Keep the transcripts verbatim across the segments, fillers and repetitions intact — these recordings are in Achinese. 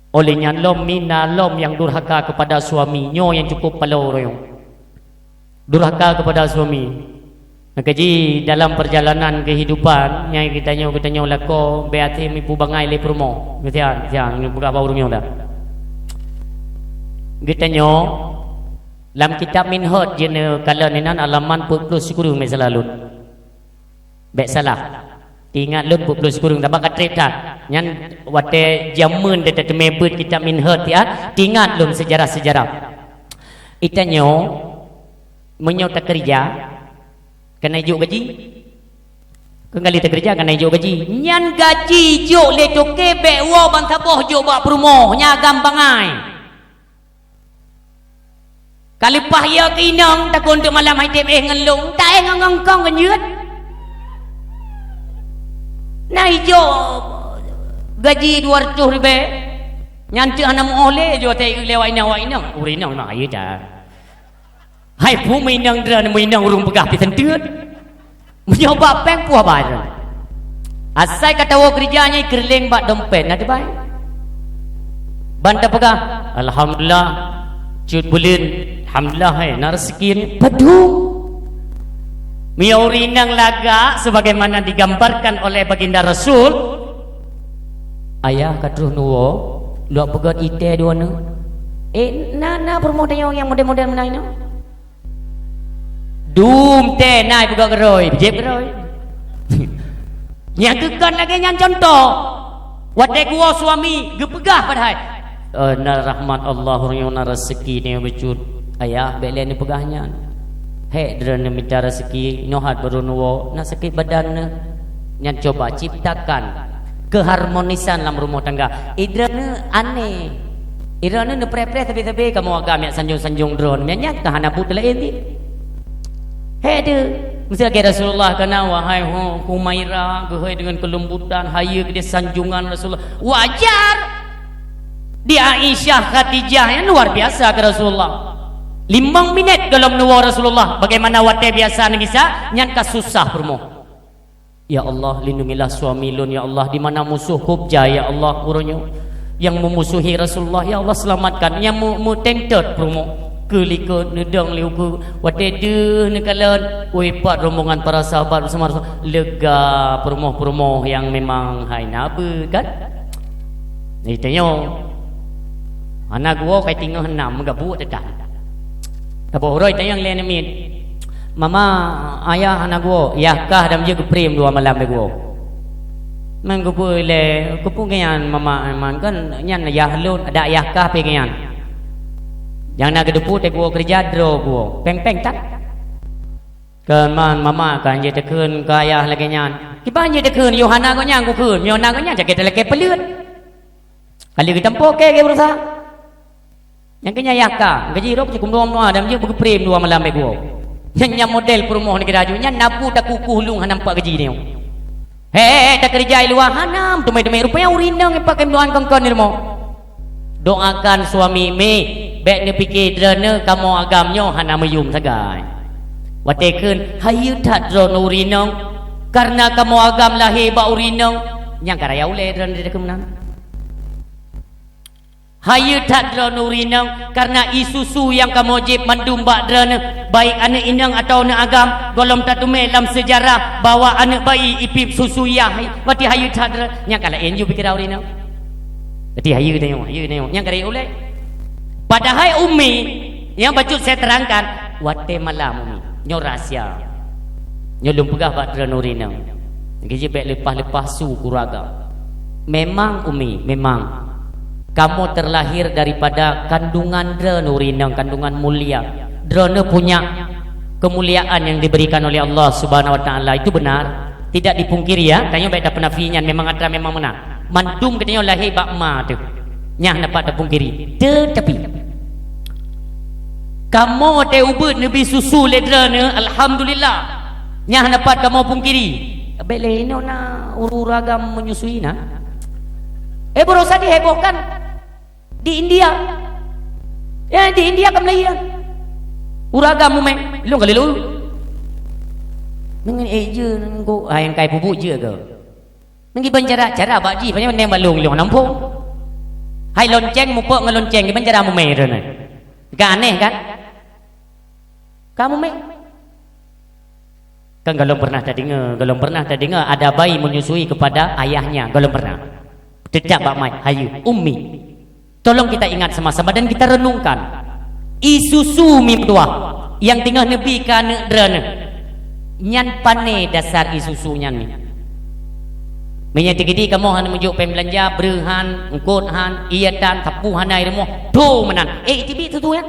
Oleh nyan lom, mina lom nyang durhaka kepada suami, nyoe nyang cukup paloe uroe nyoe. Durhaka kepada suami. Maka jih dalam perjalanan kehidupan nyang geutanyoe, geutanyoe lakoe, bèk até meuipu bangai lé peurumoh. Geutanyoe, geutanyoe, geutanyoe, geutanyoe lam kitab Minhaj jeuet neukalon inan halaman peuet ploh sikureueng, bèk salah lôn. Bèk salah. Teuingat lôn peuet ploh sikureueng, sabab ka trép that. Nyan watèe jameun tateumé beuet kitab Minhaj siat, teuingat lôn seujarah-seujarah. Geutanyoe, meunyoe takeurija, kana jijok gaji? Kon kali takeurija kana jijok gaji. Nyan gaji jijok lé toke, bèk woe ban saboh jok bak peurumoh, nyan agam bangai. Ka leupah yo keu inong, takon teuk malam hai tem éh ngon lôn, ta éh ngon ngongkong kan jeuet. Na ijok gaji dua ratus ribèe, nyan teuk hana meu'oh lé, jok teuh lewat inong, wak inong. Ureueng inong na ayeue dah. Hai peue meuinong droeneuh, meuinong ureueng peugah pih seunteuet. Meunyoe bak péng puih bai. Asai ka tawoe keurija nyan, ikeureuléng bak dompet na dibai. Ban tapeugah, "Alhamdulillah, cut buleuen, alhamdulillah, hai, na raseuki." Padum. Meunyoe ureueng inong lagak sebagaimana digambarkan oleh Baginda Rasul, "Ayah ka troh neuwoe, lôn peugöt itèe dua nyoe." Eh, na, na peurumoh tanyoe nyang model-model meunan nyoe? Dum tèe na ipeugöt keudroe, jieb keudroe. Nyang keu kon lagèe nyan cuntoh. Watèe geuwoe suami geupeugah padahai, "Eh, na rahmat Allah, ureueng nyoe na raseuki nyoe bacut. Ayah, bèk lé neupeugah nyan. Hék droeneuh mita raseuki, nyoe hat barô neuwoe, na sakét badan neuh." Nyan cuba ciptakan keharmonisan lam rumoh tangga. Idroeneuh aneh. Idroeneuh neupreh-preh sabe-sabe, kamoe agam jak sanjong-sanjong droeneuh. Nyan, nyan ka hana buet laén cit. Hék deuh. Meusé lagèe Rasulullah ka na, "Wahai Hu-, Humaira, geuhôi deungon keulembutan, hayeue keudéh sanjongan Rasulullah." Wajar. Di Aisyah, Khadijah nyan luar biasa keu Rasulullah. Limong minét gohlom neuwoe Rasulullah, bagaimana watèe biasa neugisa, nyan ka susah peurumoh. "Ya Allah, lindungilah suami lôn, ya Allah, di mana musuh kop jai, ya Allah, uroe nyoe. Nyang meumusuhi Rasulullah, ya Allah, selamatkan." Nyang meu-, meutengtet peurumoh. Keu likot, neudong lé ukeue. Watèe deuh neukalon, ui, pat rombongan para sahabat beusama Rasul. Lega peurumoh-peurumoh nyang memang hai na beuet, kan? Jadi tanyoe, hana geuwoe kai teungoh nam, meugabuek teukan. Saboh uroe tanyong lé aneuk miet, "Mama, ayah hana geuwoe." "Yah kah, dam jeuet geuprem dua malam bèk geuwoe." "Man keupeue lé, keupeue nyan mama, man kan nyan yah lôn, adak yah kah pih nyan. Nyang na geuteupeu teuh geuwoe keureuja droe geuwoe, péng-péng that." "Kon man mama kan jeuet takheun keu ayah lagèe nyan." "Kiban jeuet takheun, yoh hana geuh nyan kukheun, meunyoe na geuh nyan, cakée talakée peuleuet." Ka lheueh geutampo kèe geuh beurasa. Nyang keu nyan yah ka, gaji rhot sikumdom dua, dam jeuet beugeupréng dua malam bèk geuwoe. Nyan, nyan model peurumoh nyan keudroe nyan, na peue takukuh lôn hana nampak gaji nyoe. He, he, he, takeureuja i luwa hana meuteumé-teumé, rupanya ureueng inong nyang pakai meudoan kongkon di rumoh. Doakan suami, "Mi, bèk neupike droeneuh kamoe agam nyoe hana meuyuem sagai." Watèe kheun, "Hayeue that droeneuh ureueng inong, kareuna kamoe agam lahé bak ureueng inong." Nyang ka raya ulèe droeneuh takheun meunan. "Hayeue that droeneuh ureueng inong, kareuna ie susu nyang kamoe jieb mandum bak droeneuh, baik aneuk inong atawa aneuk agam, gohlom tateumé lam seujarah bahwa aneuk bayi ipiep susu yah, watèe hayeue that droeneuh." Nyang ka laén ju pikiran ureueng inong. Watèe hayeue tanyoe, hayeue tanyoe, nyang ka raya ulèe. Padahai Umi, nyang bacut saya terangkan, watèe malam Umi, nyoe rahsia. Nyoe lôn peugah bak droeneuh ureueng inong. Lagèe jih bèk leupah-leupah su keuluwarga. Memang, Umi, memang. Kamoe terlahir daripada kandungan droeneuh ureueng inong, kandungan mulia. Droeneuh punya kemuliaan yang diberikan oleh Allah Subhanahu wa Taala, itu benar. Tidak dipungkiri, ya. Tanyoe bèk tapeunafi nyan, memang atra, memang meunan. Mandum geutanyoe lahé bak ma teuh. Nyan hana pat tapungkiri. Teutapi, kamoe watèe ubeuet neubi susu lé droeneuh, alhamdulillah. Nyan hana pat kamoe pungkiri. Bèk lé inoe na ureueng-ureueng agam menyusui na. Eh, baroesa dihebohkan di India. Ya, di India ka meulahé. Ureueng agam mumè, lôn ka lheueh lôn. Ngon ék jeuet, ngon, ah, nyang kai peubuet jeuet keu. Ngon kiban cara, cara bak jih, pajan neng bak lôn, lôn hana muphom. Hai lonceng mupok ngon lonceng, kiban cara mumé droeneuh. Ka aneh kan? Ka mumé. Kan golom pernah tadeungoe, golom pernah tadeungoe ada bayi menyusui kepada ayahnya, golom pernah. Teucap bak mic, hayu, ummi. Tolong kita ingat sama-sama dan kita renungkan. Ie susu mi meutuwah nyang teungoh neubi keu aneuk droeneuh. Nyan pané dasar ie susu nyan mi. Meunyoe teugidi kamoe hana meujok péng beulanja, breueh han, eungkot han, ié tan, sapeue hana i rumoh, tho meunan. Eh, iteubiet susu nyan.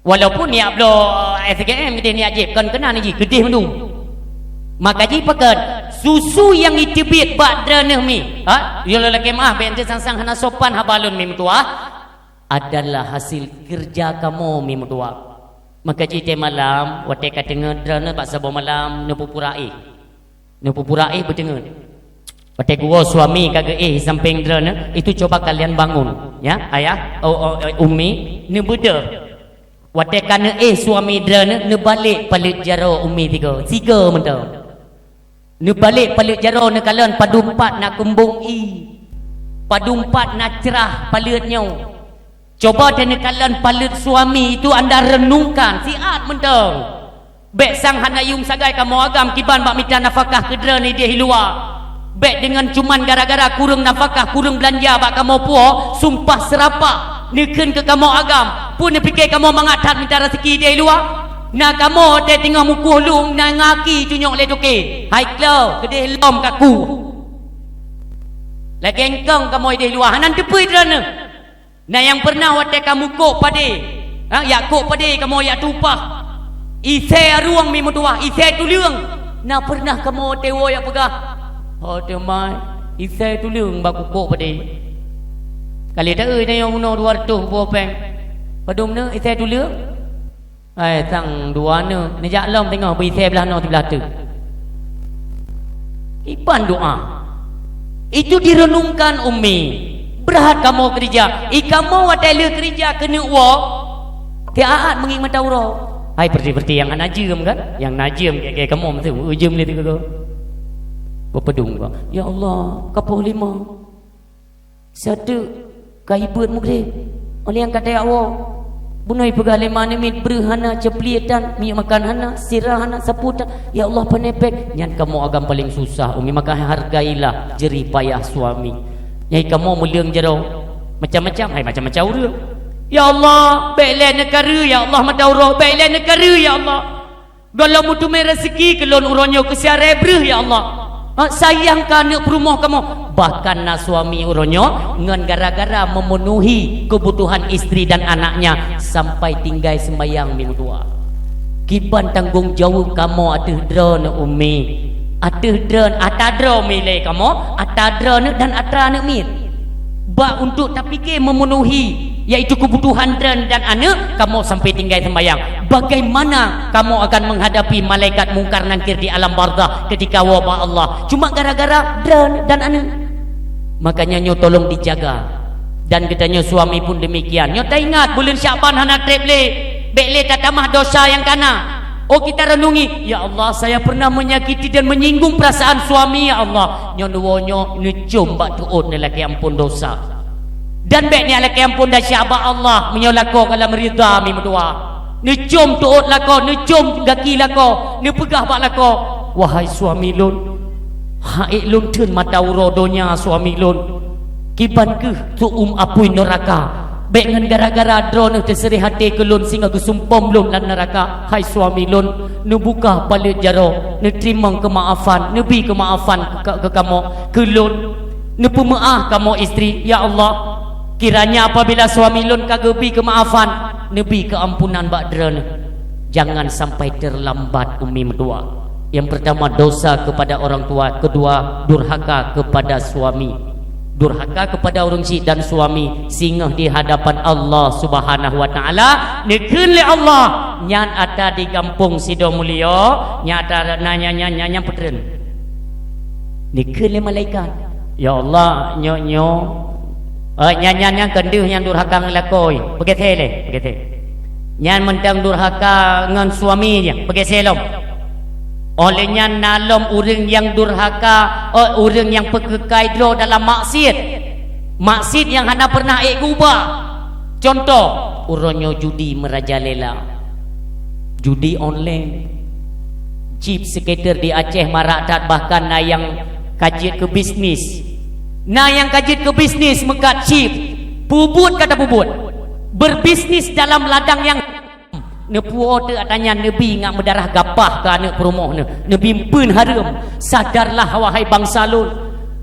Walaupun niyak bloe S G M keudeh niyak jieb, kon keunan jih, keudeh mandum. Maka jih pakon, susu nyang jiteubiet bak droeneuh mi, ha? Yoh lôn lakée meuáh, bék teuh sang-sang hana sopan haba lôn mi meutuwah, adalah hasil keureuja kamoe mi meutuwah. Maka jih tée malam, watée ka teungeut droeneuh bak saboh malam, neupupura éh. Neupupura éh beuteungeut. Watée geuwoe suami ka geuéh sampéng droeneuh, itu coba kalian bangun, ya, ayah, oh, oh, eh, ummi, neubeudôh. Watée ka neuéh suami droeneuh, neubalek paleuet jaroe ummi sigoe, sigoe mantong. Neubalek paleuet jaroe neukalon padum pat na keumbong ie, padum pat na crah paleuet nyoe. Coba teuh neukalon paleuet suami itu anda renungkan, siat mantong. Bék sang hana yuem sagai kamoe agam kiban bak mita nafakah keu droeneuh ideh i luwa. Bék deungon cuman gara-gara kureueng nafakah, kureueng beulanja bak kamoe puwoe, sumpah seurapak neukheun keu kamoe agam. Peue neupiké kamoe mangat that mita raseuki ideh i luwa? Na kamoe teuh teungoh mukoh lôn, na ngaki tunyok lé toke. Hai klo, keudeh lom kaku. Lagée engkong kamoe ideh i luwa, hana neuteupeue droeneuh. Na nyang peureunah watée ka mukok padé, ha, jak kok padé kamoe jak tueng upah. Isée arueng mi meutuwah, isée tuleueng. Na peureunah kamoe watée woe jak peugah, "Ho teuma, isée tuleueng bak kukok padé." Ka lheueh ta-eu tanyoe meunoe dua reutôh boh péng. Padum nyoe isée tuleueng? Hai sang dua nyoe, neujak lom teungoh beuisée blaih noe siblaih teuk. Iban doá. Itu direnungkan ummi. Beurhat kamoe keurija. I kamoe watée lheueh keurija keuneuk woe, tiaat meungieng mata uroe. Hai peureuti-peureuti nyang hana jeuem kan? Nyang na jeuem gét-gét kamoe meuteumé jeuem lé teuka. Beupeudong ka. Ya Allah, kapoh lima. Sateuk ka ibeuet mugreb, óh lheueh nyan ka tajak woe. Bunoe peugah lé ma aneuk miet, breueh hana, ceupliek tan, minyeuk makan hana, sira hana, sapeue tan. Ya Allah, pané péng. Nyan kamoe agam paleng susah, Umi. Maka hargailah jerih payah suami. Nyai kamoe meuleueng jaroe macam-macam, hai macam-macam ureueng. Ya Allah, bék lé neukaru, ya Allah, mata uroe, bék lé neukaru, ya Allah. Gohlom meuteumé raseuki keu lôn uroe nyoe keu siaré breueh, ya Allah. Ha, sayang keu aneuk peurumoh kamoe. Bahkan na suami uroe nyoe ngon gara-gara memenuhi kebutuhan istri dan anaknya sampai tinggai sembayang minggu dua. Kiban tanggong jaweueb kamoe ateueh droeneuh, Umi. Ateueh droeneuh, atra droeneuh milék kamoe, atra droeneuh dan atra aneuk miet. Bak untuk tapiké memenuhi, yaitu kebutuhan droeneuh dan aneuk, kamoe sampai tinggai sembayang. Bagaimana kamoe akan menghadapi malaikat Mungkar Nakir di alam barzakh ketika woe bak Allah? Cuma gara-gara droeneuh dan aneuk. Makanya nyoe tolong dijaga. Dan geutanyoe suami pun demikian. Nyoe taingat, buleuen Syakban hana treb lé. Bék lé tatamah dosa nyang kana. Oh, kita renungi, "Ya Allah, saya pernah menyakiti dan menyinggung perasaan suami, ya Allah." Nyoe neuwoe nyoe neucom bak teuôt neulakée amphon dosa. Dan bék neulakée amphon desya bak Allah meunyoe lakoe ka lam ridha mi meutuwah. Neucom teuôt lakoe, neucom gaki lakoe, neupeugah bak lakoe, "Wahai suami lôn, han ék lôn theun mata uroe donya suami lôn. Kiban kheueh seuuem apui neuraka. Bék ngon gara-gara droeneuh teuseureh até keu lôn singoh geusumpom lôn lam neuraka. Hai suami lôn, neubuka paleuet jaroe, neuteurimong keumaafan, neubi keumaafan keu, keu kamoe, keu lôn. Neupeumeuáh kamoe istri, ya Allah. Kiranya apabila suami lôn ka geubi keumaafan, neubi keuampunan bak droeneuh." Jangan sampai terlambat, Umi, meutuwah. Yang pertama, dosa kepada orang tua. Kedua, durhaka kepada suami. Durhaka kepada ureueng syik dan suami singoh di hadapan Allah Subhanahu wa Ta'ala. Neukheun lé Allah, nyan atra di gampông Sidomulyo, nyan atra na nyan, nyan, nyan, nyan peutreun. Neukheun lé malaikat, "Ya Allah, nyoe, nyoe, eh, nyan, nyan, nyan, keuneudeuh nyan durhaka ngon lakoe. Peugeusée lé, peugeusée. Nyan mantong durhaka ngon suami jih. Peugeusée lom." Óh lheueh nyan na lom ureuëng nyang durhaka, oh, ureuëng nyang peukeukai droe dalam maksiet. Maksiet nyang hana pernah ék geuba. Contoh, uroe nyoe judi meurajalela. Judi online. Chip scatter di Aceh marak that, bahkan na nyang ka jeuet keu bisnis. Na nyang ka jeuet keu bisnis meukat chip. Peubuet ka tapeubuet. Berbisnis dalam ladang nyang neupuwoe teuk ata nyan neubi ngat meudarah gapah keu aneuëk peurumoh neuh. Neubi peuen hareuem. Sadarlah, wahai bansa lôn.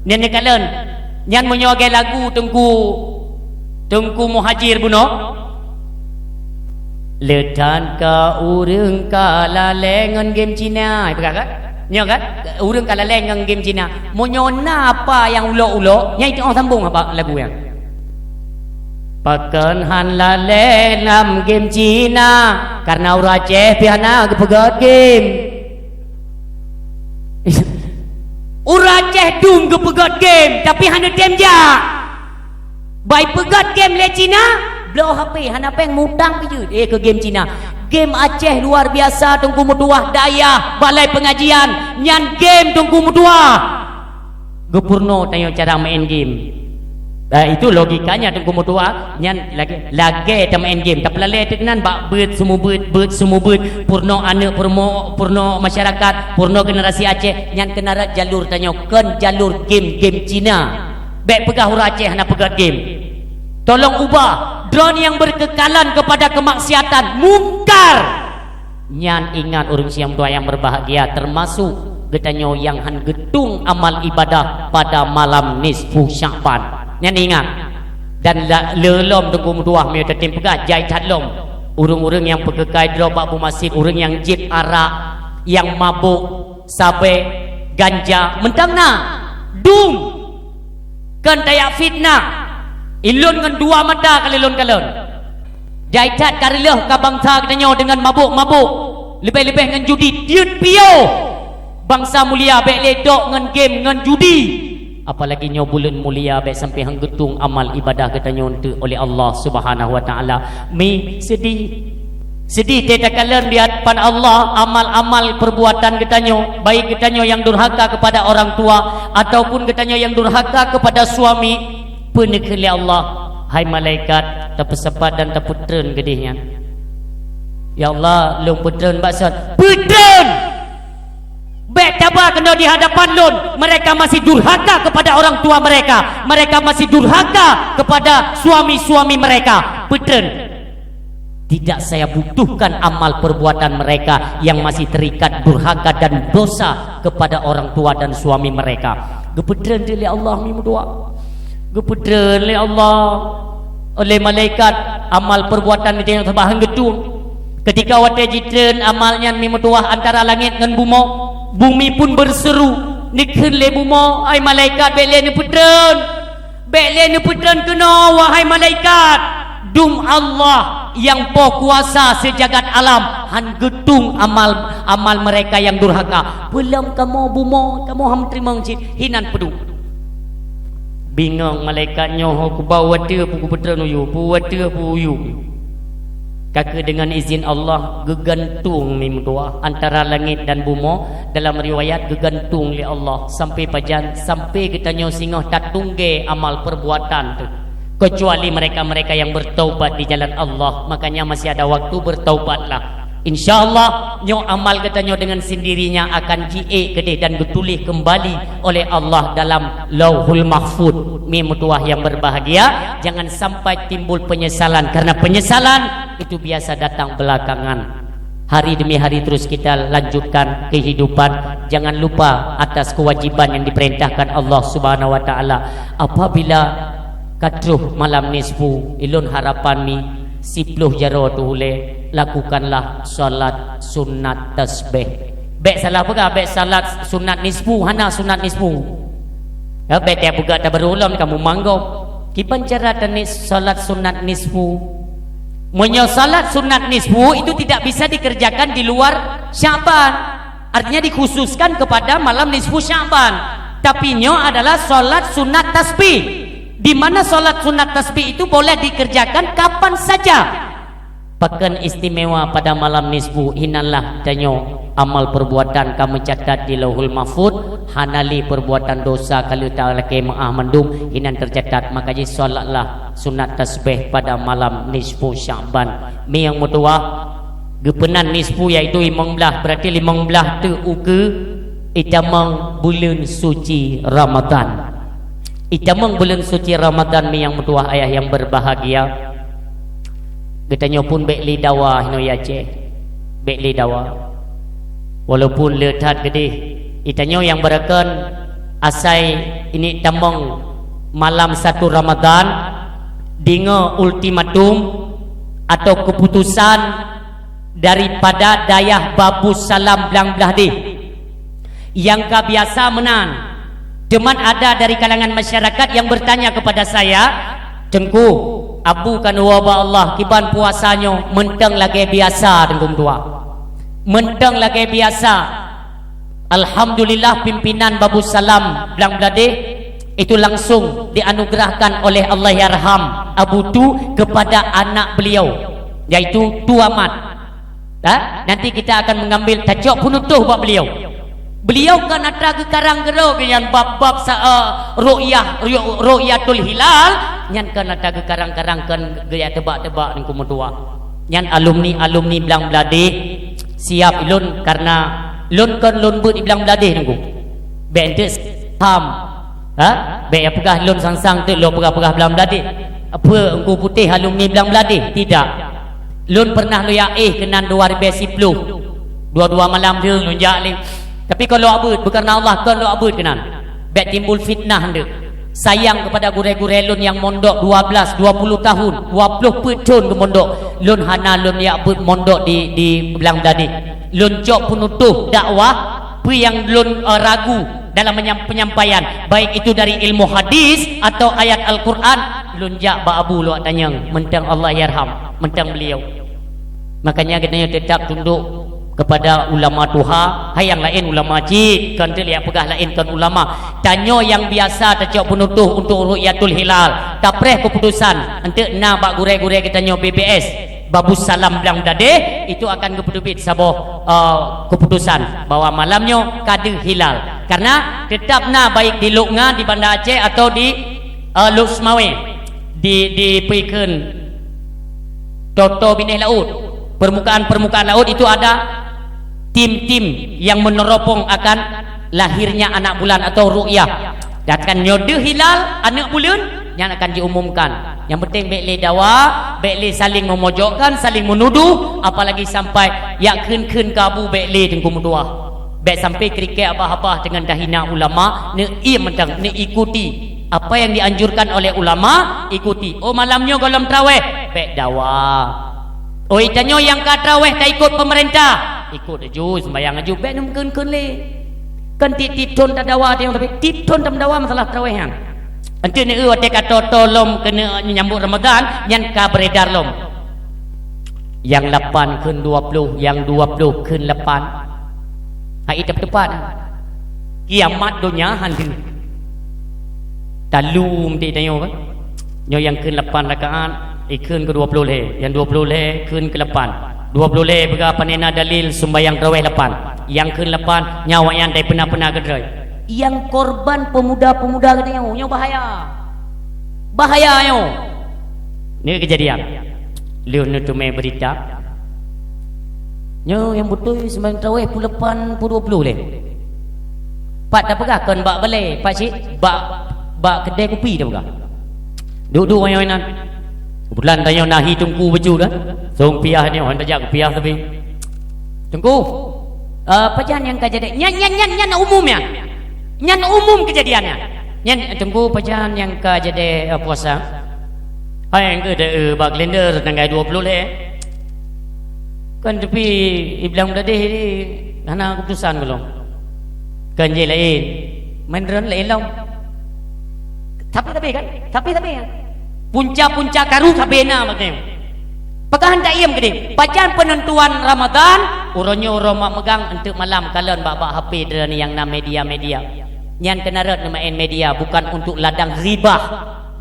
Nyan neukalon. Nyan meunyoe lagée lagu Teungku, Teungku Muhajir bunoe. Le that ka ureuëng ka lalée ngon game Cina, peugah kan? Nyoe kan? Ureuëng ka lalée ngon game Cina. Meunyoe na apa nyang ulok-ulok, nyan itu sambung apa lagu nyan. Pakon han lalée lam game Cina, karena ureuëng Aceh pih hana geupeugét game. Ureuëng Aceh dum geupeugét game, tapi hana tem jak. Bai peugét game lé Cina, bloe H P, hana péng, mutang pih jeuet, eh, keu game Cina. Game Aceh luar biasa, Teungku meutuah, dayah, balai pengajian, nyan game Teungku meutuah. Geupeurunoe tanyoe cara main game. Nah, itu logikanya Teungku meutuah, nyan lagée, lagée tameu'en game. Tapeulalée teuk nan bak beuet seumeubeuet, beuet seumeubeuet, peurunoe aneuëk, peurunoe, peurunoe masyarakat, peurunoe generasi Aceh, nyan keunarat jalur tanyoe, kon jalur game-game Cina. Bék peugah ureuëng Aceh hana peugét game. Tolong ubah. Droeneuh nyang berkekalan kepada kemaksiatan, mungkar. Nyan ingat ureuëng siang dua nyang berbahagia, termasuk geutanyoe nyang han geutueng amal ibadah pada malam nisfu Sya'ban. Nyan ingat. Dan la-, le lom Teungku meutuah meunyoe tatem peugah, jai that lom. Ureuëng-ureuëng nyang peukeukai droe bak bumasjid, ureuëng nyang jieb arak, nyang mabök, sabe, ganja, mantong na. Dum! Kon tajak fitnah. Ulôn ngon dua mata ka lôn kalon. Jai that ka reuloh ka bansa geutanyoe deungon mabök-mabök, leubeh-leubeh ngon judi, deuet piôh. Bansa mulia bék lé dok ngon game, ngon judi. Apalagi nyoe buleuen mulia, bék sampoe han geutueng amal ibadah geutanyoe eunteuk oleh Allah Subhanahu wa Taala. Mi, seudeh. Seudeh teuh takalon di hadapan Allah amal-amal perbuatan geutanyoe, baik geutanyoe nyang durhaka kepada orang tua ataupun geutanyoe nyang durhaka kepada suami. Peue neukheun lé Allah, "Hai malaikat, tapeusapat dan tapeutreun keudeh nyan." "Ya Allah, lôn peutreun bak soe?" "Peutreun! Bék taba keunoe di hadapan lôn, mereka masih durhaka kepada orang tua mereka, mereka masih durhaka kepada suami-suami mereka. Peutreun!" Tidak saya butuhkan amal perbuatan mereka yang masih terikat durhaka dan dosa kepada orang tua dan suami mereka. Geupeutreun lé Allah mi meutuah. Geupeutreun lé Allah oleh malaikat amal perbuatan nyang saban han geutueng. Ketika watée jitreun amal nyan mi meutuah antara langét ngon bumoe, bumi pun berseru, neukheun lé bumoe, "Hai malaikat, bék lé neupeutreun!" Bék lé neupeutreun keunoe, wahai malaikat! Dum Allah nyang po kuasa sijagat alam han geutueng amal, amal mereka nyang durhaka. Peulom kamoe bumoe, kamoe han meuteurimong cit, hinan peudum. Bingong malaikat nyoe, ho kubau watée peue kupeutreun u yue, peue watée peue u yue. Ka keuh deungon izin Allah geugantung mi meutuah antara langét dan bumoe, dalam riwayat geugantung lé Allah sampai pajan, sampai geutanyoe singoh tatunggée amal perbuatan teuh. Kecuali mereka-mereka yang bertaubat di jalan Allah, makanya masih ada waktu, bertaubatlah. Insya Allah nyoe amal geutanyoe dengan sendirinya akan jiék keudeh dan geutuléh kembali oleh Allah dalam Lauhul Mahfud. Mi meutuah yang berbahagia, jangan sampai timbul penyesalan, karena penyesalan itu biasa datang belakangan. Hari demi hari terus kita lanjutkan kehidupan. Jangan lupa atas kewajiban yang diperintahkan Allah Subhanahu wa Taala. Apabila ka troh malam nisfu, ulôn harapan mi siploh jaroe teuh ulée, lakukanlah salat sunat tasbih. Bék salah peugah, bék salat sunat nisfu, hana sunat nisfu. Ya, bék tiep peugah tabarô lom kamoe manggom. Kiban cara taneuk salat sunat nisfu? Meunyoe salat sunat nisfu itu tidak bisa dikerjakan di luar Sya'ban, artinya dikhususkan kepada malam nisfu Sya'ban. Tapi nyoe adalah salat sunat tasbih, di mana salat sunat tasbih itu boleh dikerjakan kapan saja. Pakon istimewa pada malam nisfu? Hinanlah tanyoe Amal perbuatan ka meucatat di Lauhul Mahfuz, hana lé perbuatan dosa ka lheueh talakée meuáh mandum, hinan teucatat. Maka jih salatlah sunat tasbih pada malam nisfu Sya'ban. Mi nyang meutuwah, geupeunan nisfu yaitu limong blaih, berarti limong blaih teuk ukeue itamong buleuen suci Ramadan. Itamong buleuen suci Ramadan, mi nyang meutuwah, ayah nyang berbahagia. Geutanyoe pun bék lé dawa hinoe Aceh. Bék lé dawa. Walaupun le that geudeh, itanyoe nyang beurakon asai ini tamong malam satu Ramadan, deungoe ultimatum atau keputusan daripada dayah Babu Salam Blang Blahdeh. Nyang ka biasa meunan. Teuma ada dari kalangan masyarakat yang bertanya kepada saya, "Teungku, Abu kan woe bak Allah, kiban puasa nyoe?" Mantong lagée biasa, Teungku meutuwah. Mantong lagée biasa. Alhamdulillah, pimpinan Babu Salam Blang Blahdeh itu langsung dianugerahkan oleh Allahyarham Abu Tu kepada anak beliau, yaitu Tu Amat. Ha? Nanti kita akan mengambil tacok peunutôh bak beliau. Beliau kan atra geukarang keudroe nyan bab-bab sa-, eh, ru'yah, ru-, ru'yatul hilal, nyan kan atra geukarang-karang, kan geujak teubak-teubak Teungku meutuwah. Nyan alumni-alumni Blang Blahdeh siap lôn, karena lôn kon lôn beuet di Blang Blahdeh Teungku. Bék enteuk ham. Ha? Bék ya peugah lôn sang-sang teuk lôn peugah-peugah Blang Blahdeh. Peue Teungku Putéh alumni Blang Blahdeh? Tidak. Lôn pernah lôn jak éh keunan dua ribèe siploh. Dua-dua malam lheueh lôn jak lé. Tapi kon lôn jak beuet, beukareuna Allah kon lôn jak beuet keunan. Bék timbul fitnah enteuk. Sayang kepada gurée-gurée lôn nyang mondok dua belas, dua puluh tahun, dua puluh peuet thon geumondok. Lôn hana lôn jak beuet mondok di, di Blang Blahdeh. Lôn cok peunutôh dakwah, peue nyang lôn, eh, ragu dalam menyam-, penyampaian, baik itu dari ilmu hadis atau ayat Al-Quran, lôn jak bak Abu lôn tanyong, mantong Allahyarham, mantong beliau. Makanya geutanyoe tetap tunduk kepada ulama tuha, hai nyang laén ulama cit, kon teuk lé peugah laén kon ulama. Tanyoe nyang biasa tacok peunutôh untuk ru'yatul hilal, tapreh keputusan, enteuk na bak gurée-gurée geutanyoe B B S, Babu Salam Blang Blahdeh, itu akan geupeuteubiet saboh, eh, keputusan bahwa malam nyoe ka deuh hilal. Karena tetap na baik di Lok Nga, di Banda Aceh atau di, eh, Lhokseumawe, di, di peue kheun toto binéh laôt, permukaan-permukaan laôt itu ada tim-tim yang meneropong akan lahirnya anak bulan atau ru'yah. Dan kan nyoe deuh hilal aneuk buleuen, nyan akan diumumkan. Nyang penting bék lé dawa, bék lé saling memojokkan, saling menuduh, apalagi sampai jak kheun-kheun keu Abu, bék lé Teungku meutuwah. Bék sampai kriket abah-abah deungon tahina ulama, neuiem mantong, neuikuti apa yang dianjurkan oleh ulama, ikuti. Oh, malam nyoe gohlom traweh, bék dawa. Oh, tanyoe nyang ka traweh taikot pemerintah, ikot laju, sembahyang laju, bék neukheun-kheun lé. Kan tiep-tiep thon tadawa, tapi tiep thon tameudawa masalah traweh nyan. Enteuk neu watée ka toto lom keuneuk nyambot Ramadan, nyan ka beredar lom. Nyang lapan kheun dua ploh, nyang dua ploh kheun lapan. Hai tepat-tepat. Kiamat donya han deuh. Talum di tanyoe kan. Nyoe nyang kheun lapan rakaat, ikheun keu dua ploh lhée. Nyang dua ploh lhée kheun keu lapan. Dua ploh lhée peugah pane na dalil sumbayang traweh lapan. Nyang kheun lapan, nyan awaknyan dai peuna-peuna keudroe. Nyang korban pemuda-pemuda geutanyoe, nyoe bahaya. Bahaya nyoe. Ni keujadian. Lheueh neuteumé beurita. Nyoe nyang beutôi seumayang traweh pukul lapan pukul dua puluh lé. Pat tapeugah kon bak balée, Pak Cik, bak, bak keudée kupi tapeugah. Duek-duek nyoe nan. Keubeutulan tanyoe na hi teungku bacut dah. Song piah nyoe han tajak keu piah tapi. Teungku, eh, pajan nyang ka jadi? Nyan, nyan, nyan, nyan umum nyan. Nyan umum keujadian nyan. Nyan, Teungku, pajan nyang ka jadi, eh, puasa? Hai, nyang keu, eh, bak kalender tanggai dua puluh lhée. Kan tapi i Blang Blahdeh ni hana keuputusan gohlom. Kan jih laén. Main ron laén lom. Tapi, tapi kan? Tapi, tapi kan? Punca-punca karu sabe na maté. Pakon han taiem keudeh? Pajan peunentuan Ramadan, uroe nyoe uroe mak meugang enteuk malam kalon bak-bak H P droeneuh nyang na media-media. Nyan keuneuk rot neumaén media bukan untuk ladang ribah.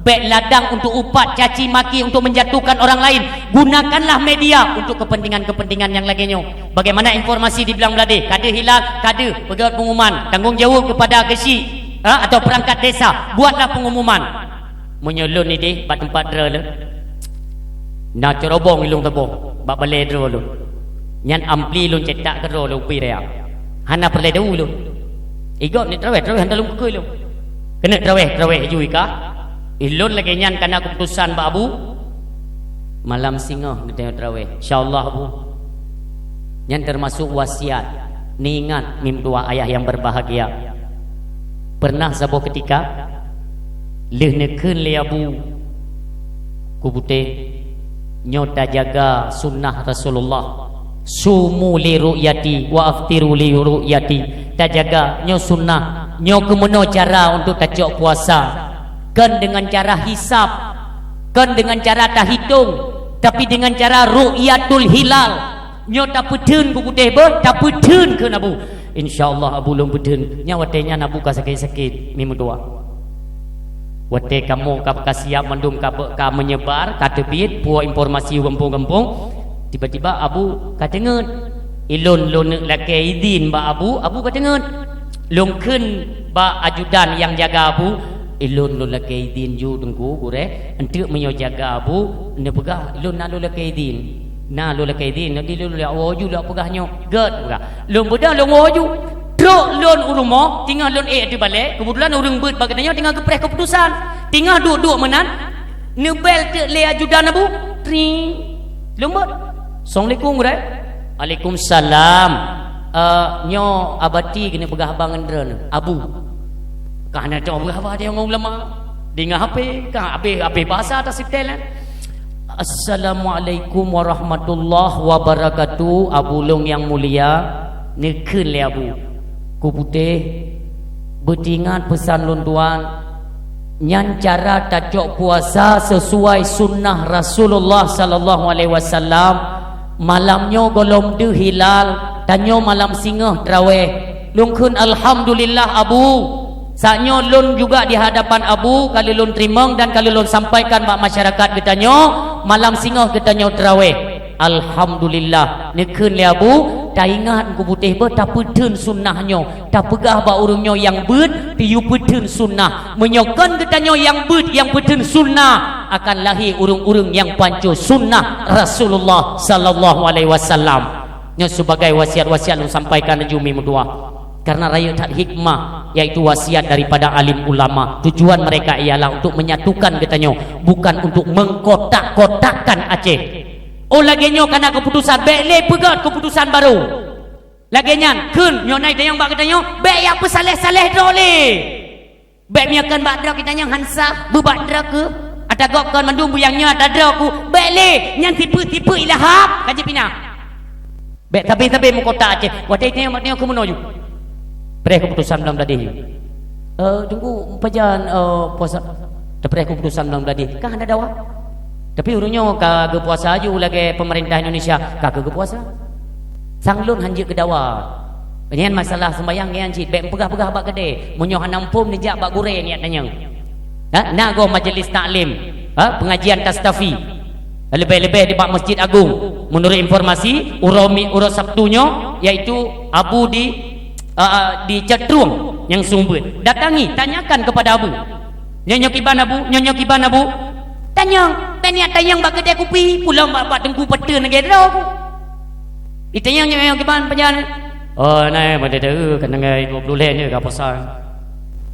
Bék ladang untuk upat, caci maki, untuk menjatuhkan orang lain. Gunakanlah media untuk kepentingan-kepentingan nyang lagée nyoe. Bagaimana informasi di Blang Bladeh? Ka deuh hilal, ka deuh, peugét pengumuman. Tanggung jawab kepada geuchik, ha, atau perangkat desa. Buatlah pengumuman. Meunyoe lôn idéh bak teumpat droe lôn, na cerobong ilôn saboh bak balée droe lôn. Nyan ampli lôn cetak keudroe lôn ubé raya. Hana peureulée deu lôn. Igob ni traweh, traweh hana lôn kukui lôn. Keuneuk traweh, traweh ju ika. Ilôn lagée nyan kana keuputusan bak Abu. Malam singoh geutanyoe traweh. Insya Allah Abu. Nyan termasuk wasiat. Niingat mim dua ayah yang berbahagia. Pernah saboh ketika lheueh neukheun lé Abu Kubuté, nyoe tajaga sunnah Rasulullah. Sumu li ru'yati wa aftiru li ru'yati. Tajaga nyoe sunnah, nyoe keumeunoe cara untuk tacok puasa. Kon deungon cara hisab, kon deungon cara tahitong, tapi deungon cara ru'yatul hilal. Nyoe tapeutheun Kubuté beuh, tapeutheun kheun Abu. Insya Allah Abu lôn peutheun. Nyan watée nyan Abu ka sakét-sakét mim dua. Watée kamoe ka, ka siab mandum ka, ka meunyebar, ka teubiet, puwoe informasi u gampông-gampông, tiba-tiba Abu ka teungeut. Ilôn lôn neuk lakée idin bak Abu, Abu ka teungeut. Lôn kheun bak ajudan nyang jaga Abu, ilôn lôn lakée idin ju Teungku Gurée, enteuk meunyoe jaga Abu neupeugah lôn na lôn lakée idin. Na lôn lakée idin, nanti lôn lôn woe ju lôn peugah nyoe, gét peugah. Lôn beudôh lôn woe ju. Trok lôn u rumoh, teungoh lôn ék ateueh balée, keubeutulan ureuëng beuet bak geutanyoe teungoh geupreh keuputusan. Teungoh duek-duek meunan, neubel teuk lé ajudan Abu. Tring. Lôn beuet. Assalamualaikum, Gurée. Waalaikumsalam. Eh, nyoe Abati keuneuk peugah haba ngon droeneuh, Abu. Ka hana teupeugah haba di ngon ulama. Deungoe H P, ka habéh, habéh basa taseutel, eh. Assalamualaikum warahmatullahi wabarakatuh. Abu lôn nyang mulia, neukheun lé Abu. Kubuté, beuteuingat peusan lôn tuan, nyan cara tacok puasa seusuai sunnah Rasulullah sallallahu alaihi wasallam. Malam nyoe gohlom deuh hilal, tanyoe malam singoh traweh. Lôn kheun alhamdulillah Abu. Saat nyoe lôn juga di hadapan Abu ka lheueh lôn teurimong dan ka lheueh lôn sampaikan bak masyarakat geutanyoe, malam singoh geutanyoe traweh. Alhamdulillah, neukheun lé Abu, taingat Teungku Putéh beuh tapeutheun sunnah nyoe, tapeugah bak ureuëng nyoe nyang beuet, tiyue peutheun sunnah. Meunyoe kon geutanyoe nyang beuet nyang peutheun sunnah, akan lahé ureuëng-ureuëng nyang panco sunnah Rasulullah sallallahu alaihi wasallam. Nyoe sibagai wasiat-wasiat lôn sampaikan laju mi meutuah. Karena rayeuk that hikmah, yaitu wasiat daripada alim ulama. Tujuan mereka ialah untuk menyatukan geutanyoe, bukan untuk mengkotak-kotakkan Aceh. Oh, lagée nyoe kana keuputusan, bék lé peugét keuputusan barô. Lagée nyan, kheun nyoe na i tanyong bak geutanyoe, bék jak peusaléh-saléh droe lé. Bék meunyoe kon bak droe geutanyoe han sah, beubat droe keuh. Ata gob kon mandum buyang nyoe ata droe ku, bék lé, nyan tipe-tipe ilahab, ka jipinah. Bék sabe-sabe meukotak Aceh. Watée i tanyong bak geutanyoe keu meunoe ju. Preh keuputusan Blang Bladeh. Eh, Teungku, pajan, eh, puasa? Teupreh keuputusan Blang Bladeh. Ka hana dawa. Tapi ureuëng nyoe ka geupuasa aju lagée peumeurintah Indonesia, ka keuh geupuasa. Sang lôn han jeuet keu dawa. Nyan masalah seumbayang nyan cit, bék meupeugah-peugah bak keudée. Meunyoe hana muphom neujak bak gurée niat tanyong. Ha? Na goe majeulis taklim, ha? Peungajian tastafi. Leubeh-leubeh di bak Masjid Agung. Meunurot informasi, uroe mi-, uroe Sabtu nyoe, yaitu Abu di, a, a, di Catrueng nyang seumeubeuet. Datangi, tanyakan kepada Abu. Nyoe nyoe kiban Abu, nyoe nyoe kiban Abu. Tanyong, bék niat tanyong bak keudée kupi, pulang bak, bak teungku peuteuh lagée droe ku. Itanyong nyoe nyoe kiban pajan. Oh, nai, pada tahu, keuneuk ngai dua puluh lhée nyoe ka puasa.